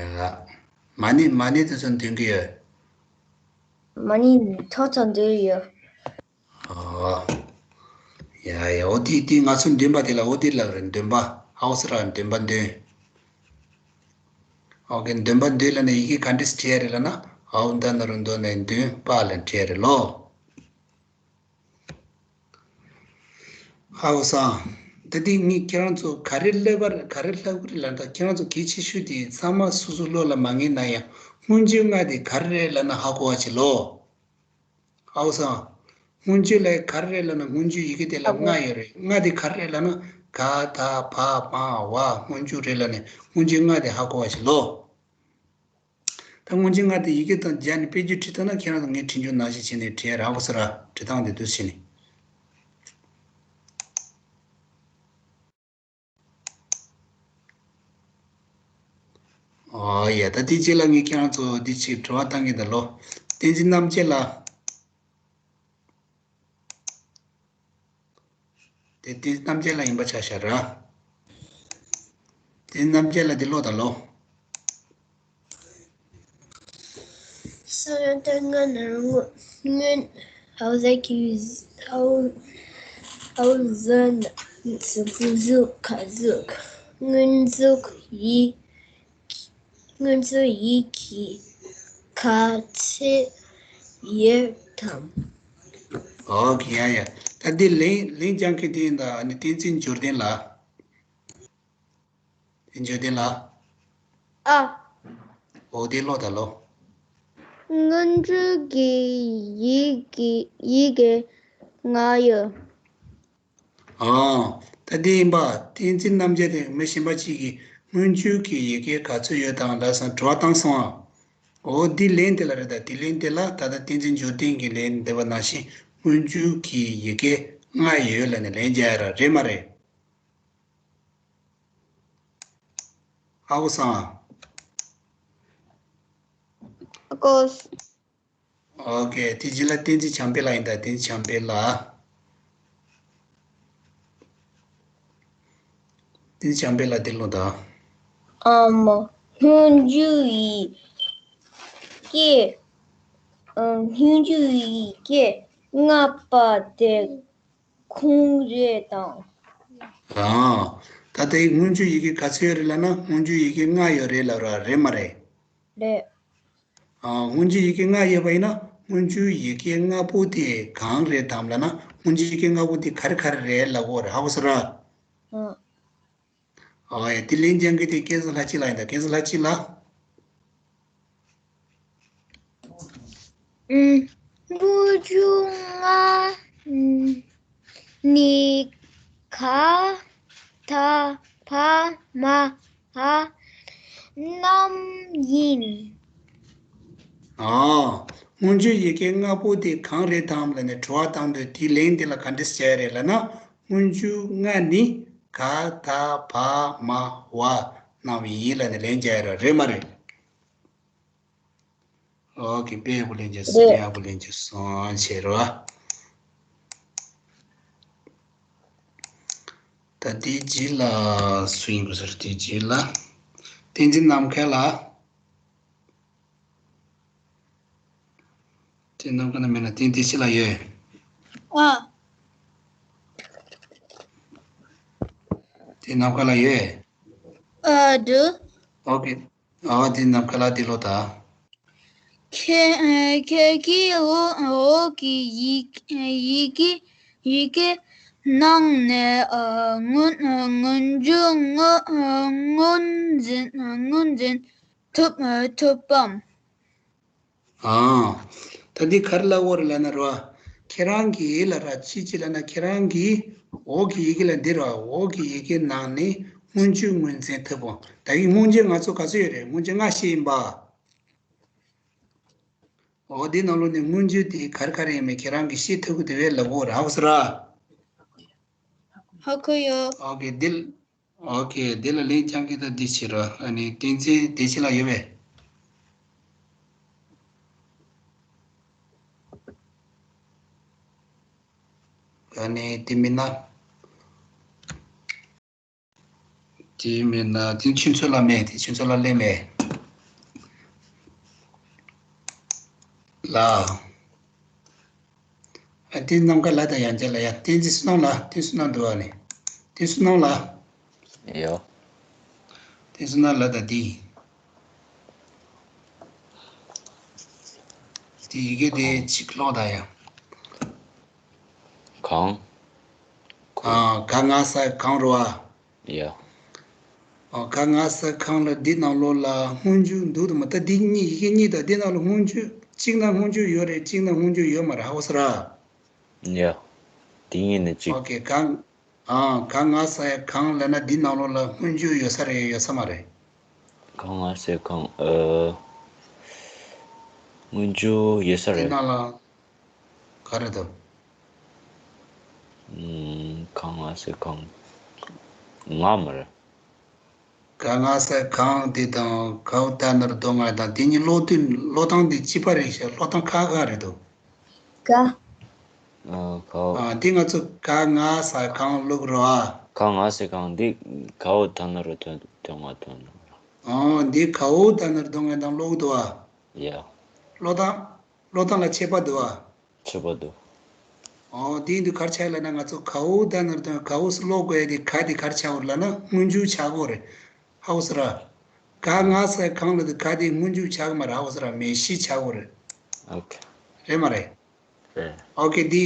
མ་ཎི། མ་ཎི་དེ་ཚོ་འདོན་གྱི་ཡོད། མ་ཎི་ཐོག་ཚོ་འདོན་ཡོད། ཨོ། ཡ་ཡ། འོ་དེ་དེ་ང་ཚོ་འདོན་པ་དེ་ལ་འོ་དེ་ལབ་རེད། འདོན་པ། ཧ་གོ་སོང་ར། འདོན་པ་འདོན། ཨོ་ཀེ། འདོན་པ་འདོན་ལབ་ན་ཡི་གེ་ག་འདྲས་བྲིས་ཡ་རེད་ལབ་ན། འའོ་མདའ་ན་རོ་མདོ་ན་ཡ་མདུན་པ་ལབ་བྲིས་ཡ་རེད་ལོ། ཧ་གོ་སོང་། ད་དེ་ངས་ཁྱེད་རང་ཚོ་ག་རེ་ལབ་པ་རེད། ག་རེ་ལབ་གི་རེད་ལབ་ན། ད་ཁྱེད་རང་ཚོ་གལ་ཆེ་ཤོས་དེ་ཚང་མ་སོ་སོ་བློ་ལ་མ་ངེས་ན་ཡང་སྔོན་བརྗོད་ལྔ་དེ་ག་རེ་རེད་ལབ་ན་ཧ་གོ་བ་བྱེད་ལོ། ཧ་གོ་སོང་། སྔོན་བརྗོད་ལ་ག་རེ་རེད་ལབ་ན། སྔོན་བརྗོད་ཡི་གེ་དེ་ལ་ལྔ་ཡོད་རེད། ལྔ་དེ་ག་རེ་རེད་ལབ་ན། ག་ད་བ་མ་བ་སྔོན་འཇུག་རེད་ལབ་ནས་སྔོན་བརྗོད་ལྔ་དེ་ཧ་གོ་བ་བྱེད་ལོ། ད་སྔོན་བརྗོད་ལྔ་དེ་ཡི་གེ་དང་སྦྱར་ནས་དཔེ་བརྗོད་བྲིས་ཐུབ་ན། ཁྱེད་རང་ཚོ་ངས་བྲིས་འཇུག་ནང་བཞིན་བྱས་ནས་བྲིས་ཡ་རག་གོ་ས་ར། བྲིས་སྟངས་དེ་འདུག་སེ་བྱས་ནས། ཨོ་ཡ། ད་དེ་རྗེས་ལ་ངས་ཁྱེད་རང་ཚོ་འདི་ཅིག་དྲི་བ་བཏང་གི་ད་ལོ། བསྟན་འཛིན་རྣམ་རྒྱལ་ལགས། དེ་བསྟན་འཛིན་རྣམ་རྒྱལ་ལགས་ཡིན་པ་ཆ་བཞག་ར། བསྟན་འཛིན་རྣམ་རྒྱལ་ལགས་འདི་ཀློག་ད་ལོ། སོ་ཡོན་ཏན་ལྔ་ནང་སྔོན། ཨའོ་ཟེར་གི། ཨའོ། ཨའོ་ཟེར་ན་གཟུགས། གཟུགས། ག་གཟུགས། སྔོན་གཟུགས་ཡིག་སྔོན་གཟུགས་ཡིག་གི་ག་ཚད་ཡོད་དམ། ཨོ་ཁེ། ཡ་ཡ། ད་འདི་ལན་ལན་རྒྱག་མཁན་དེ་ཡིན་ད། ཨ་ནི་བསྟན་འཛིན་འབྱོར་ལྡན་ལགས། འབྱོར་ལྡན་ལགས། ཨ། འོ་དེ་ཀློག་ད་ལོ། སྔོན་འཇུག་གི་ཡི་གེ་ཡི་གེ་ལྔ་ཡོད། ཨ། ད་དེ་ཡིན་པ། བསྟན་འཛིན་རྣམ་རྒྱལ་དེ་མི་གཞན་པ་གཅིག་གིས་སྔོན་འཇུག་གི་ཡི་གེ་ག་ཚོད་ཡོད་དམ་ལབ་སོང་། དྲི་བ་བཏང་སོང་ཨ། འོ་འདི་ལན་དེ་ལ་རེད། ད་དེ་ལན་དེ་ལ་ད་ལྟ་བསྟན་འཛིན་འབྱོར་ལྡན་གྱིས་ལན་འདེབས་པ་ནང་བཞིན་སྔོན་འཇུག་གི་ཡི་གེ་ལྔ་ཡོད་ལབ་ནས་ལན་རྒྱག་ཡ་ར། རེད་མ་རེད། ཧ་གོ་སོང་ཨ། ཧ་གོ། ཨོ་ཁེ། དེ་རྗེས་ལ་བསྟན་འཛིན་བྱམས་པའི་ལགས་ཡིན་ད། བསྟན་འཛིན་བྱམས་པའི་ལགས། བསྟན་འཛིན་བྱམས་པའི་ལགས་འདི་ལོ་ད། ཨམ། སྔོན་འཇུག་ཡི་གེ། ཨམ། སྔོན་འཇུག་ཡི་གེ་ལྔ་པ་དེ་གང་རེད་དམ། ཨ། ད་ལྟའི་སྔོན་འཇུག་ཡི་གེ་ག་ཚོད་ཡོད་རེད་ལབ་ན། སྔོན་འཇུག་ཡི་གེ་ལྔ་ཡོད་རེད་ལབ་ར། རེད་མ་རེད། རེད། ཨ། སྔོན་འཇུག་ཡི་གེ་ལྔ་ཡོད་པ་ཡིན་ན། སྔོན་འཇུག་ཡི་གེ་ལྔ་པོ་དེ་གང་རེད་དམ་ལབ་ན། སྔོན་འཇུག་ཡི་གེ་ལྔ་པོ་དེ་ག་རེ་ག་རེ་རེད་ལབ་དགོས་རེད། ཧ་གོ་སོང་ར། ཨ། ཨོ་ཡ། དེ་ལན་རྒྱག་མཁན་དེ་ཀན་སུ་ལྷ་གཅིག་ལགས་ཡིན་ད། ཀན་སུ་ལྷ་གཅིག་ལགས། ཨུམ། སྔོན་འཇུག་ལྔ་ནི་ག་ད་བ་མ་འ་རྣམས་ཡིན། ཨ། སྔོན་འཇུག་ཡི་གེ་ལྔ་པོ་དེ་གང་རེད་དམ་ལབ་ནས་དྲི་བ་བཏང་དུས། དེའི་ལན་དེ་ལ་ག་འདྲས་བྱས་རེད་ལབ་ན། སྔོན་འཇུག་ལྔ་ནི་ག་ད་བ་མ་འ་རྣམས་ཡིན་ལབ་ནས་ལན་བརྒྱབ་ཡོད་རེད། རེད་མ་རེད། ཨོ་ཁེ། དཔེ་ཡག་པོ་ལན་རྒྱག་སོང་། རེད། དཔེ་ཡག་པོ་ལན་རྒྱག་སོང་། བྱས་རོ། ད་དེའི་རྗེས་ལ་སུ་ཡིན་པ་ཟེར། དེའི་རྗེས་ལ་བསྟན་འཛིན་ནམ་མཁའ་ལགས། དེ་ནམ་མཁའ་ན་མེད་ན། དེ་དེ་ཕྱི་ལ་ཡོད། ཨ། དེ་ནམ་མཁའ་ལ་ཡོད། ཨ། འདུག་ཨོ་ཁེ། ཨ། དེ་ནམ་མཁའ་ལ་འདི་ལོ་ད། ཁྱེད་ཁྱེད་ཀྱིས་འོག་འོག་གི་ཡི་ཡི་གེ་ཡི་གེ་ནང་ནས། ཨ། སྔོན་སྔོན་འཇུག་སྔོ་སྔོན་འཛིན་སྔོན་འཛིན་ཐུབ་ཐུབ་བམ། ཨ། ད་འདི་ག་རེ་ལབ་དགོས་རེད་ལབ་ན་རོ། ཁྱེད་རང་གིས་ལབ་ར། ཅི་ཅི་ལབ་ན། ཁྱེད་རང་གིས་འོག་གི་ཡི་གེ་ལ་འདི་རོ། འོག་གི་ཡི་གེ་ནང་ནས་སྔོན་འཇུག་སྔོན་འཛིན་ཐུབ་བམ། ད་ཡིན་སྔོན་འཇུག་ང་ཚོ་ག་ཚོད་ཡོད་རེད། སྔོན་འཇུག་ལྔ་བཤད་ཡིན་པ། འོ་འདི་ནང་ལོགས་ནས་སྔོན་འཇུག་དེ་ག་རེ་ག་རེ་ཡིན་མིན་ཁྱེད་རང་གིས་ཤེས་ཐུབ་ཀྱི་འདུག་པས་ལབ་དགོས་རེད། ཧ་གོ་སོང་ར། ཧ་གོ་ཡོད། ཨོ་ཁེ། འདི་ལ། ཨོ་ཁེ། འདི་ལ་ལན་རྒྱག་མཁན་ད་འདི་བྱེད་རོགས། ཨ་ནི་བསྟན་འཛིན་བདེ་ཆེན་ལགས་ཡོད་པས། ཨ་ནི་དེ་མིན་ན། དེ་མིན་ན་དེ་ཆུ་མཚོ་ལགས་མེད། དེ་ཆུ་མཚོ་ལགས་སླེབས་མེད་ལགས། ཨ། དེ་ནམ་མཁའ་ལགས་དང་ཡང་ཅིན་ལགས། ཡ། བསྟན་འཛིན་བསོད་ནམས་ལགས། བསྟན་བསོད་ནམས་འདུག་ཨ་ནི། བསྟན་བསོད་ནམས་ལགས། ཡོ། བསྟན་བསོད་ནམས་ལགས་དང་དེ། དེ་ཡི་གེ་དེ་གཅིག་ཀློག་དང་ཡ། གང་། ཨ། ག་ང་ས་གང་རོ་ཨ། ཡ། ཨ། ག་ང་ས་གང་ལ་འདི་ནང་ལོགས་ལ་སྔོན་འཇུག་འདུག་དང་མ། ད་འདི་གཉིས་ཡི་གེ་གཉིས་དང་འདི་ནང་ལ་སྔོན་འཇུག་གཅིག་ན་སྔོན་འཇུག་ཡོད་རེད། གཅིག་ན་སྔོན་འཇུག་ཡོད་མ་རེད། ཧ་གོ་སོང་ར། ཡ། དེ་གཉིས་ནས་གཅིག་ཨོ་ཁེ། ག་ཨ། ག་ང་ས་ཡ་གང་ལབ་ན་འདི་ནང་ལོགས་ལ་སྔོན་འཇུག་ཡོད་ས་རེད། ཡོད་ས་མ་རེད། ག་ང་ས་གང་། ཨ། སྔོན་འཇུག་ཡོད་ས་རེད། འདི་ནང་ལ་ག་རེ་འདུག་ཨུམ། ག་ང་ས་གང་། ང་མ་རེད། ག་ང་ས་གང་དེ་དང་གའོ་ད་ན་རོ་ད་ང་དང་དེ་གཉིས་ཀློག་དུས་ཀློག་སྟངས་དེ་གཅིག་པ་རེད་ཤག་ཀློག་སྟངས་ཁག་ཁག་རེད་འདུག་ག་ཨ། གའོ། ཨ། འདི་ང་ཚོ་ག་ང་ས་གང་ཀློག་རོ་ཨ། ག་ང་ས་གང་འདི་གའོ་ད་ན་རོ་ད་ད་ང་ད་ན་རོ། ཨོ། འདི་གའོ་ད་ན་རོ་ད་ང་དང་ཀློག་འདུག་ཨ། ཡ། ཀློག་སྟངས་ཀློག་སྟངས་ལ་ཁྱད་པར་འདུག་ཨ། ཁྱད་པར་འདུག་ཨོ། དེ་འདི་གར་ཆགས་ལབ་ན་ང་ཚོ་གའོ་ད་ན་རོ་ད་གའོ་སུ་ཀློག་དགོས་ཡ་དེ་ག་དེ་གར་ཆགས་ཡོད་ལབ་ན་སྔོན་འཇུག་ཆགས་ཀྱི་ཡོད་རེད། ཧ་གོ་སོང་ར། ག་ང་ས་གང་ལབ་དུས་ག་དེ་སྔོན་འཇུག་ཆགས་ཀྱི་མ་རེད། ཧ་གོ་སོང་ར། མེད་བཞི་ཆགས་ཀྱི་ཡོད་རེད། ཨོ་ཁེ། རེད་མ་རེད། རེད། ཨོ་ཁེ། འདི་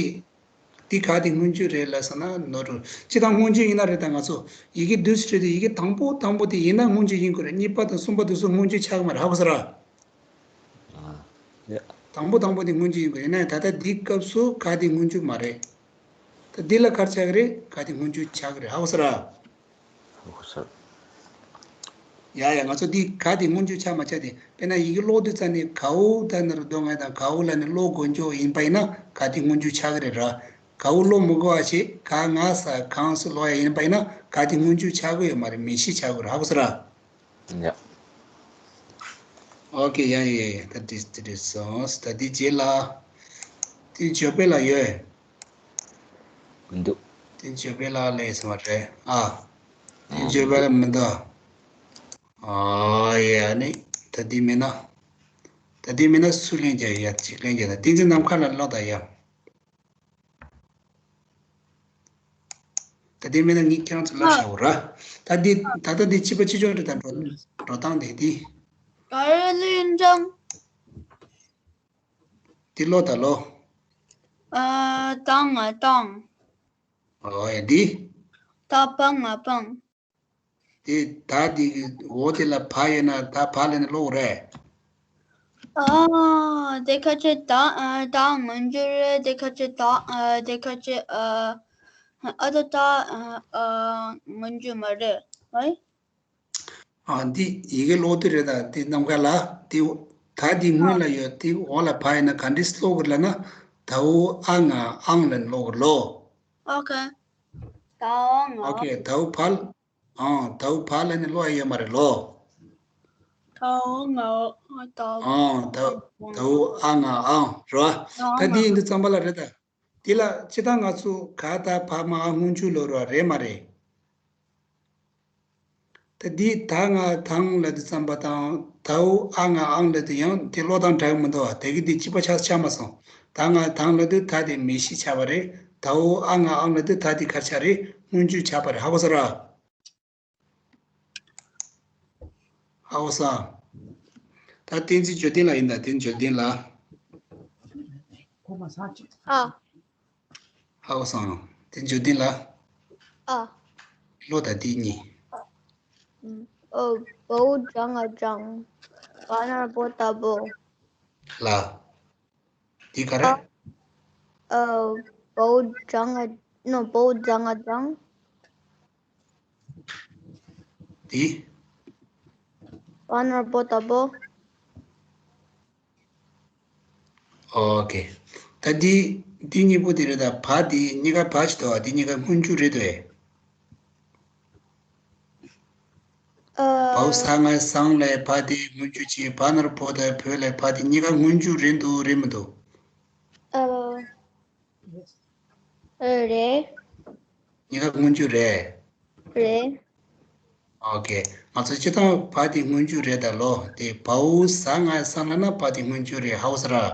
འདི་ག་དེ་སྔོན་འཇུག་རེད་ལབ་སོང་ན་ནོར་འགྲོ། སྤྱིར་བཏང་སྔོན་འཇུག་ཡིན་ན་རེད། ད་ང་ཚོ་ཡི་གེ་བསྡུས་སུ་བྲིས་དུས་ཡི་གེ་དང་པོ་དང་པོ་དེ་ཡིན་ན་སྔོན་འཇུག་ཡིན་དགོས་རེད། གཉིས་པ་དང་གསུམ་པ་དེ་ཚོ་སྔོན་འཇུག་ཆགས་ཀྱི་མ་རེད། ཧ་གོ་སོང་ར། ཨ། ཡ། དང་པོ་དང་པོ་དེ་སྔོན་འཇུག་ཡིན་དགོས། ཡིན་ན་ད་ལྟ་འདི་སྐབས་སུ་ག་དེ་སྔོན་འཇུག་མ་རེད། ད་འདི་ལ་གར་ཆགས་ཀྱི་རེད། ག་དེ་སྔོན་འཇུག་ཆགས་ཀྱི་རེད། ཧ་གོ་སོང་ར། ཧ་གོ་སོང་། ཡ་ཡ། ང་ཚོ་འདི་ག་དེ་སྔོན་འཇུག་ཆགས་མ་ཆགས་དེ། དཔེར་ན་ཡི་གེ་ཀློག་དུས་ཙ་ནས་གའོ་ད་ན་རོ་ད་ང་དང་གའོ་ལབ་ནས་ཀློག་དགོས་འཇོག་ཡིན་པ་ཡིན་ན་ག་དེ་སྔོན་འཇུག་ཆགས་ཀྱི་རེད་ར། གའོ་ཀློག་མི་དགོས་པ་བྱས་ག་ང་ས་གང་སུ་ཀློག་ཡ་ཡིན་པ་ཡིན་ན་ག་དེ་སྔོན་འཇུག་ཆགས་ཀྱི་ཡོད་མ་རེད། མེད་བཞི་ཆགས་ཀྱི་རེད། ཧ་གོ་སོང་ར། ཡ། ཨོ་ཀེ། ཡ་ཡ་ཡ། ད་དེ་དེ་རེད་སོང་། ད་དེ་རྗེས་ལ་དེ་འཇོ་པེ་ལ་ཡོད། མི་འདུག་དེ་འཇོ་པེ་ལ་ལས་སོང་བ་རེད་ཨ། དེ་འཇོ་པེ་ལ་མི་འདུག་ཨ་ཡ་ནི། ད་དེ་མིན་ན། ད་དེ་མིན་ན་སུ་ལེན་རྒྱ་ཡ་གཅིག་ལེན་རྒྱ་ད་དེ་ཚོ་ནམ་མཁའ་ལ་ལོག་ད་ཡ། ད་དེ་མིན་ན་ངས་ཁྱེད་རང་ཚོ་ལ་ཨ། བྱ་འོ་ར། ད་འདི་ད་ལྟ་འདི་ཕྱི་པ་ཕྱི་ཕྱོགས་རེད་ད་འགྲོ་འགྲོ་སྟངས་དེ་འདི། ག་རེ་ལེན་ཀྱང་། འདི་ལོ་ད་ལོ། ཨ། བཏང་ང་བཏང་། ཨོ་ཡ་འདི། ད་སྤང་ང་སྤང་། དེ་ད་དེ་འོ་དེ་ལ་བ་ཡོད་ན་ད་བ་ལ་ནི་ཀློག་རེད། ཨ། དེ་ཁ་ཆེ་ད་ཨ་ད་མངོན་བརྗོད་རེད། དེ་ཁ་ཆེ་ད་ཨ་དེ་ཁ་ཆེ་ཨ་ཨ་ད་ད་ཨ་ཨ་མངོན་བརྗོད་མ་རེད། ཨོའི། ཨ་འདི་ཡི་གེ་ཀློག་དུས་རེད་ད། དེ་ནམ་མཁའ་ལ་དེ་ད་དེ་སྔོན་ལ་ཡོད་དེ་འོག་ལ་བ་ཡོད་ན་ག་འདྲས་ཀློག་དགོས་ལབ་ན། ད་འོ་ཨ་ང་ཨང་ལ་ནི་ཀློག་དགོས་ལོ། ཨོ་ཁེ། ད་འོ་ང་ཨོ་ཁེ། ད་འོ་བ་ལ། ཨང་། ད་འོ་བ་ལ་ནི་ཀློག་ཡ་ཡོད་མ་རེད་ལོ། ད་འོ་ང་འོ། ད་འོ། ཨང་། ད་ད་འོ་ཨ་ང་ཨང་རོ། ད་འོ་ད་འདི་ཡིན་དུས་ཙམ་པ་ལ་རེད་ད། འདི་ལ་སྤྱིར་བཏང་ང་ཚོ་ག་ད་བ་མ་ཨ་སྔོན་འཇུག་ལོ་རོ་རེད་མ་རེད། ད་འདི་ད་ང་དང་ལབ་དུས་ཙམ་པ་དང་ད་འོ་ཨ་ང་ཨང་ལབ་དུས་ཡང་དེ་ཀློག་སྟངས་འདྲ་གི་མི་འདུག་བ། དེ་གི་འདི་གཅིག་པ་ཆགས་ཆགས་མ་སོང་། ད་ང་དང་ལབ་དུས་ད་དེ་མིང་གཞི་ཆགས་པ་རེད། ད་འོ་ཨ་ང་ཨང་ལབ་དུས་ད་དེ་ག་རེ་ཆགས་རེད། སྔོན་འཇུག་ཆགས་པ་རེད། ཧ་གོ་སོང་ར། ཧ་གོ་སོང་། ད་བསྟན་འཛིན་འབྱོར་ལྡན་ལགས་ཡིན་ད། བསྟན་འཛིན་འབྱོར་ལྡན་ལགས། ཨ། ཧ་གོ་སོང་། བསྟན་འཛིན་འབྱོར་ལྡན་ལགས། ཨ། ཀློག་ད་འདི་གཉིས། ཨ། འོ། བའོ་ཛ་ང་བཛྲ། བ་ན་རོ་བོ་ད་བོད། ལ། འདི་ག་རེ། ཨ། འོ། བའོ་ཛ་ང་། ནོ། བའོ་ཛ་ང་བཛྲ། འདི། བ་ན་རོ་བོ་ད་བོད། ཨོ་ཁེ། ད་འདི་འདི་གཉིས་པོ་དེ་རེད་ད། བ་འདི་གཉིས་ཀ་བ་ཞིག་འདུག་བ། འདི་གཉིས་ཀ་སྔོན་འཇུག་རེད་འདུག་ཨེ། ཨ། བའོ་ཟ་ང་བཟང་ལ་བ་དེ་སྔོན་འཇུག་བྱས། བ་ན་རོ་བོ་ད་བོད་ལ་བ་དེ་གཉིས་ཀ་སྔོན་འཇུག་རེད་འདུག་རེད་མི་འདུག་ཨ། ཨ་རེད། གཉིས་ཀ་སྔོན་འཇུག་རེད། རེད། ཨོ་ཁེ། ང་ཚོ་སྤྱིར་བཏང་བ་དེ་སྔོན་འཇུག་རེད་ད་ལོ། དེ་བའོ་ཟ་ང་བཟང་ལབ་ན་བ་དེ་སྔོན་འཇུག་རེད། ཧ་གོ་སོང་ར།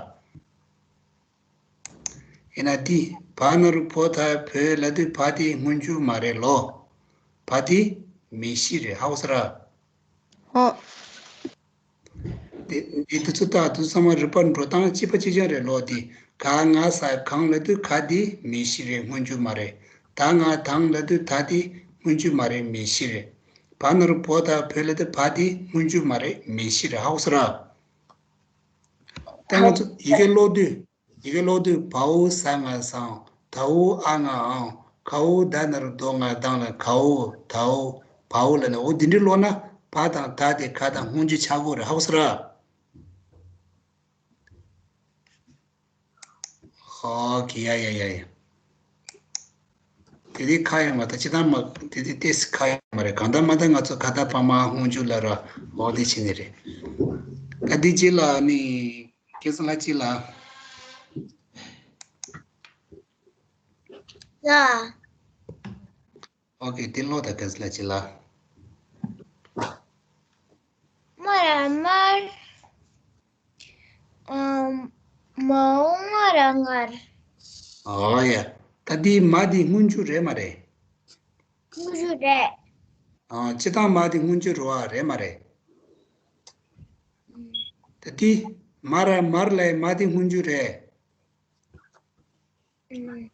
ཡིན་ན་འདི་བ་ན་རོ་བོ་ད་བོད་ལབ་དུས་བ་དེ་སྔོན་འཇུག་མ་རེད་ལོ། བ་དེ་མིང་གཞི་རེད། ཧ་གོ་སོང་ར། ཨོ། དེ་དེ་དུས་ཚོད་ལྟ་དུས་ཚང་མ་རིག་པ་འགྲོ་སྟངས་གཅིག་པ་གཅིག་རྐྱང་རེད་ལོ། དེ་ག་ང་ས་གང་ལབ་དུས་ག་དེ་མིང་གཞི་རེད། སྔོན་འཇུག་མ་རེད། ད་ང་དང་ལབ་དུས་ད་དེ་སྔོན་འཇུག་མ་རེད། མིང་གཞི་རེད། བ་ན་རོ་བོ་ད་བོད་ལབ་དུས་བ་དེ་སྔོན་འཇུག་མ་རེད། མིང་གཞི་རེད། ཧ་གོ་སོང་ར། ད་ང་ཚོ་ཡི་གེ་ཀློག་དུས། ཡི་གེ་ཀློག་དུས་བའོ་ཟ་ང་བཟང་། དའོ་ཨ་ང་ཨང་། གའོ་ད་ན་རོ་དོ་ང་དང་ལ་གའོ། དའོ། བའོ་ལབ་ནས་འོ་འདི་འདྲ་ཀློག་ན་བ་དང་ད་དེ་ག་དང་སྔོན་འཇུག་ཆགས་ཀྱི་ཡོད་རེད། ཧ་གོ་སོང་ར། ཨོ་ཁེ། ཡ་ཡ་ཡ་ཡ། དེ་དེ་ཁ་ཡོད་མ་ད་ཅི་ད་མ་དེ་དེ་ཏེས་ཁ་ཡོད་མ་རེད། གང་ལྟར་མ་ད་ང་ཚོ་ག་ད་བ་མ་སྔོན་འཇུག་ལ་ར་འོ་དེ་བྱེད་ནི་རེད། ད་འདི་རྗེས་ལ་ནི་ཁྱེད་ཚོ་ལ་ཅི་ལ། ཡ། ཨོ་ཁེ། དེ་ཀློག་ད་ག་ཟི་ལ་ཅི་ལ། མ་ར་མར། ཨམ། མའོ་ང་ར་ངར། ཨོ་ཡ། ད་འདི་མ་འདི་སྔོན་འཇུག་རེད་མ་རེད། སྔོན་འཇུག་རེད། ཨ། སྤྱིར་བཏང་མ་འདི་སྔོན་འཇུག་རེད་བ། རེད་མ་རེད། ད་འདི་མ་ར་མར་ལ་མ་འདི་སྔོན་འཇུག་རེད། ཨམ།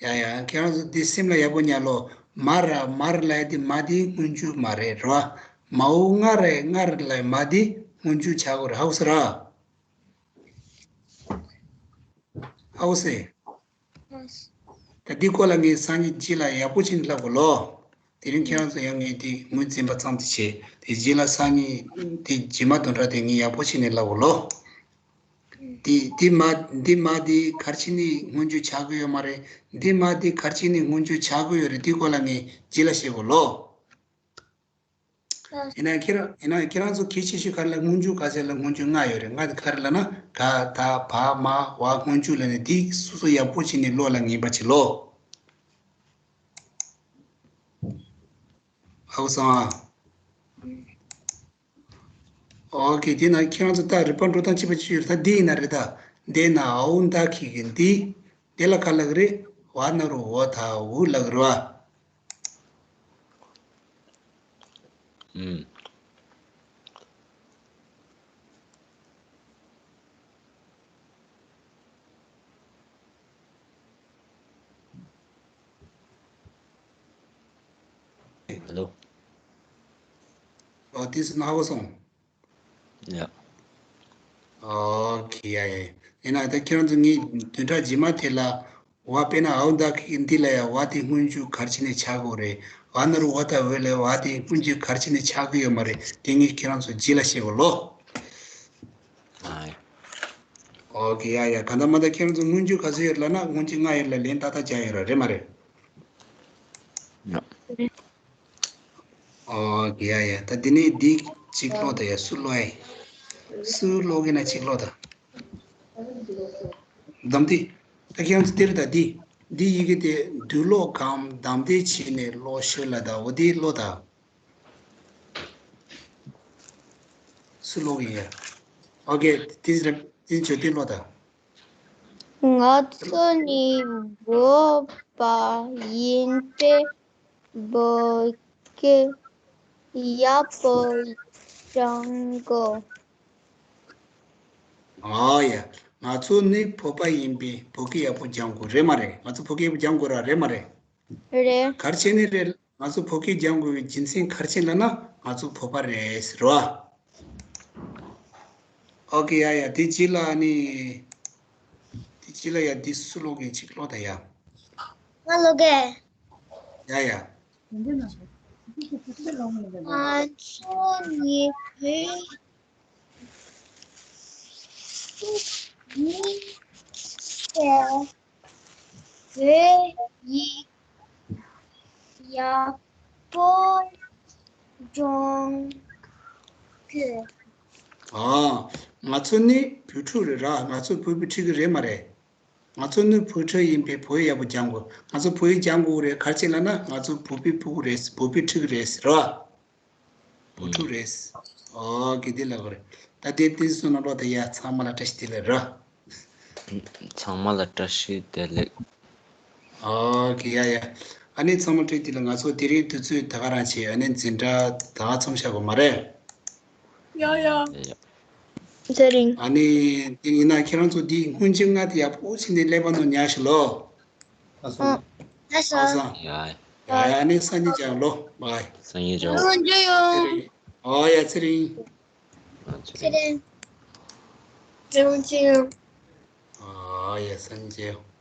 ཡ་ཡ། ཁྱེད་རང་ཚོ་འདི་སེམས་ལ་ཡག་པོ་ཉར་ལོ། མ་ར་མར་ལ་ཡ་འདི་མ་འདི་སྔོན་འཇུག་མ་རེད་རོ། མའོ་ང་ར་ངར་ལ་མ་འདི་སྔོན་འཇུག་ཆགས་ཀྱི་ཡོད་རེད། ཧ་གོ་སོང་ར། ཧ་གོ་སོང་། ད་འདི་སྐོར་ལ་ངས་སང་ཉིན་རྗེས་ལ་ཡག་པོ་བྱས་ནས་ལབ་དགོས་ལོ། དེ་རིང་ཁྱེད་རང་ཚོ་ཡང་ངས་འདི་ངོས་འཛིན་པ་ཙམ་དུ་བྱས། དེ་རྗེས་ལ་སང་ཉིན་དེ་རྗེས་མ་དོན་དག་དེ་ངས་ཡག་པོ་བྱས་ནས་ལབ་དགོས་ལོ། འདི་འདི་མ་འདི་མ་འདི་ག་རེ་བྱས་ནས་སྔོན་འཇུག་ཆགས་ཀྱི་ཡོད་མ་རེད། འདི་མ་འདི་ག་རེ་བྱས་ནས་སྔོན་འཇུག་ཆགས་ཀྱི་ཡོད་རེད། འདི་སྐོར་ལ་ངས་རྗེས་ལ་བཤད་དགོས་ལོ། ཡིན་ན་ཁྱེད་རང་ཡིན་ན་ཁྱེད་རང་ཚོ་གལ་ཆེ་ཤོས་ག་རེ་ལབ། སྔོན་འཇུག་ག་ཚད་ལ་སྔོན་འཇུག་ལྔ་ཡོད་རེད། ལྔ་དེ་ག་རེ་ལབ་ན་ག་ད་བ་མ་བ། སྔོན་འཇུག་ལབ་ནས་འདི་སོ་སོ་ཡག་པོ་བྱས་ནས་ཀློག་ལ་ངེས་པ་བྱེད་ལོ། ཧ་གོ་སོང་ཨ། ཨོ་ཁེ། དེ་ན་ཁྱེད་རང་ཚོ་ད་རིག་པ་འགྲོ་སྟངས་གཅིག་པ་གཅིག་ཡོད་རེད། ད་འདི་ཡིན་ན་རེད། ད་འདི་ན་འའོ་མདའ་ཁེ་གི་འདི། འདི་ལ་ག་ལབ་གི་རེད། བ་ན་རོ་འོ་ད་འུ་ལབ་གི་རེད་བ། ཨུམ། ཧེ་ལོ། ཨོ་དེ་སུ་ན་ཧ་གོ་སོང་། ཡ། ཨོ་ཁེ། ཡ་ཡ། ཡིན་ན་ད་ཁྱེད་རང་ཚོ་ངའི་བདུན་ཕྲག་རྗེས་མ་དེ་ལ་བ། དཔེར་ན་འའོ་མདའ་ཁེ་འདི་ལ་ཡ་བ་དེ་སྔོན་འཇུག་ག་རེ་བྱས་ནས་ཆགས་དགོས་རེད། བ་ན་རོ་འོ་ད་འུ་ལ་བ་དེ་སྔོན་འཇུག་ག་རེ་བྱས་ནས་ཆགས་ཀྱི་ཡོད་མ་རེད། དེ་ངས་ཁྱེད་རང་ཚོ་རྗེས་ལ་བཤད་དགོས་ལོ། ཨ། ཨོ་ཁེ། ཡ་ཡ། གང་ལྟར་མ་ལྟར་ཁྱེད་རང་ཚོ་སྔོན་འཇུག་ག་ཚོད་ཡོད་ལབ་ན་སྔོན་འཇུག་ལྔ་ཡོད་ལ་ལན་ཏག་ཏག་རྒྱག་ཡོད་ར་རེད་མ་རེད། ཡ། ཨོ་ཁེ། ཡ་ཡ། ད་འདི་ནས་འདི་གཅིག་ཀློག་དང་། ཡ་སུ་ཀློག་ཨེ། སུ་ཀློག་གི་ན་གཅིག་ཀློག་དང་། དམ་དེ། ད་ཁྱེད་རང་ཚོ་འདིར་ད་འདི། འདི་ཡི་གེ་དེ་བསྡུས་ཀློག་གམ་དམ་དེ་བྱས་ནས་ཀློག་ཤོད་ལ་ད་འོ་དེ་ཀློག་དང་། སུ་ཀློག་གི་ཡ། ཨོ་ཁེ། དེ་རེད། དེ་བརྗོད་དེ་ཀློག་དང་། ང་ཚོ་ནི་བོད་པ་ཡིན་པས་བོད་སྐད་ཡག་པོ་སྦྱང་དགོས། ཨ་ཡ། ང་ཚོ་ནི་བོད་པ་ཡིན་པས་བོད་སྐད་ཡག་པོ་སྦྱང་དགོས་རེད་མ་རེད། ང་ཚོ་བོད་སྐད་ཡག་པོ་སྦྱང་དགོས་ར་རེད་མ་རེད། རེད། ག་རེ་བྱས་ནས་རེད། ང་ཚོ་བོད་སྐད་སྦྱང་དགོས་པའི་རྒྱུ་མཚན་ག་རེ་བྱས་ལབ་ན་ང་ཚོ་བོད་པ་རེད་ཟེར་བ། ཨོ་ཁེ། ཡ་ཡ། དེ་རྗེས་ལ་ནི། དེ་རྗེས་ལ་ཡ་འདི་སུ་ཀློག་གི་གཅིག་ཀློག་དང་ཡ། ང་ཀློག་གི། ཡ་ཡ། ང་ཚོ་ནི་བོད། ནི་བོད་ཡིག་ཡག་པོ་སྦྱང་དགོས། ཨ། ང་ཚོ་ནི་བོད་ཕྲུག་རེད་ར། ང་ཚོ་བོད་པའི་ཁྲིད་གི་རེད་མ་རེད། ང་ཚོ་ནི་བོད་ཕྲུག་ཡིན་པས་བོད་ཡག་པོ་སྦྱང་དགོས། ང་ཚོ་བོད་ཡིག་སྦྱང་དགོས་རེད། ག་རེ་བྱས་ལབ་ན་ང་ཚོ་བོད་པའི་ཕྲུ་གུ་རེད། བོད་པའི་ཕྲུ་གུ་རེད་ཟེར་བ། བོད་ཕྲུག་རེད། ཨོ་ཁེ། དེ་ལབ་དགོས་རེད། ད་དེ་དེ་སུ་ན་ཀློག་དང་ཡ། ཚང་མ་ལ་བཀྲ་ཤིས་བདེ་ལེགས་ར། ཚང་མ་ལ་བཀྲ་ཤིས་བདེ་ལེགས། ཨོ་ཁེ། ཡ་ཡ། ཨ་ནི་ཚང་མ་བཀྲ་ཤིས་བདེ་ལེགས། ང་ཚོ་དེ་རིང་དུས་ཚོད་ད་ག་རང་བྱས། ཨ་ནི་འཛིན་གྲྭ་ད་ག་མཚམས་བཞག་དགོས་མ་རེད། ཡ་ཡ། ཡ་ཡ། ཚེ་རིང་། ཨ་ནི་དེ་ཡིན་ན་ཁྱེད་རང་ཚོ་འདི་སྔོན་འཇུག་ལྔ་དེ་ཡག་པོ་བྱས་ནས་ཀླད་པ་ནང་ཉར་ཤོག་ལོ། ལགས་སོ། ཨ། ལགས་སོ། ལགས་སོ། ཡ་ཡ། ཡ་ཡ། ཨ་ནི་སང་ཉིན་མཇལ་ཡོང་ལོ། བའི། སང་ཉིན་མཇལ་ཡོང་། སང་ཉིན་མཇལ་ཡོང་། ཚེ་རིང་། ཨོ་ཡ། ཚེ་རིང་། ཨ། ཚེ་ཚེ་རིང་། རིང་། ཚེ་རིང་། ཨོ་ཡ། སང་ཉིན་མཇལ་ཡོང་།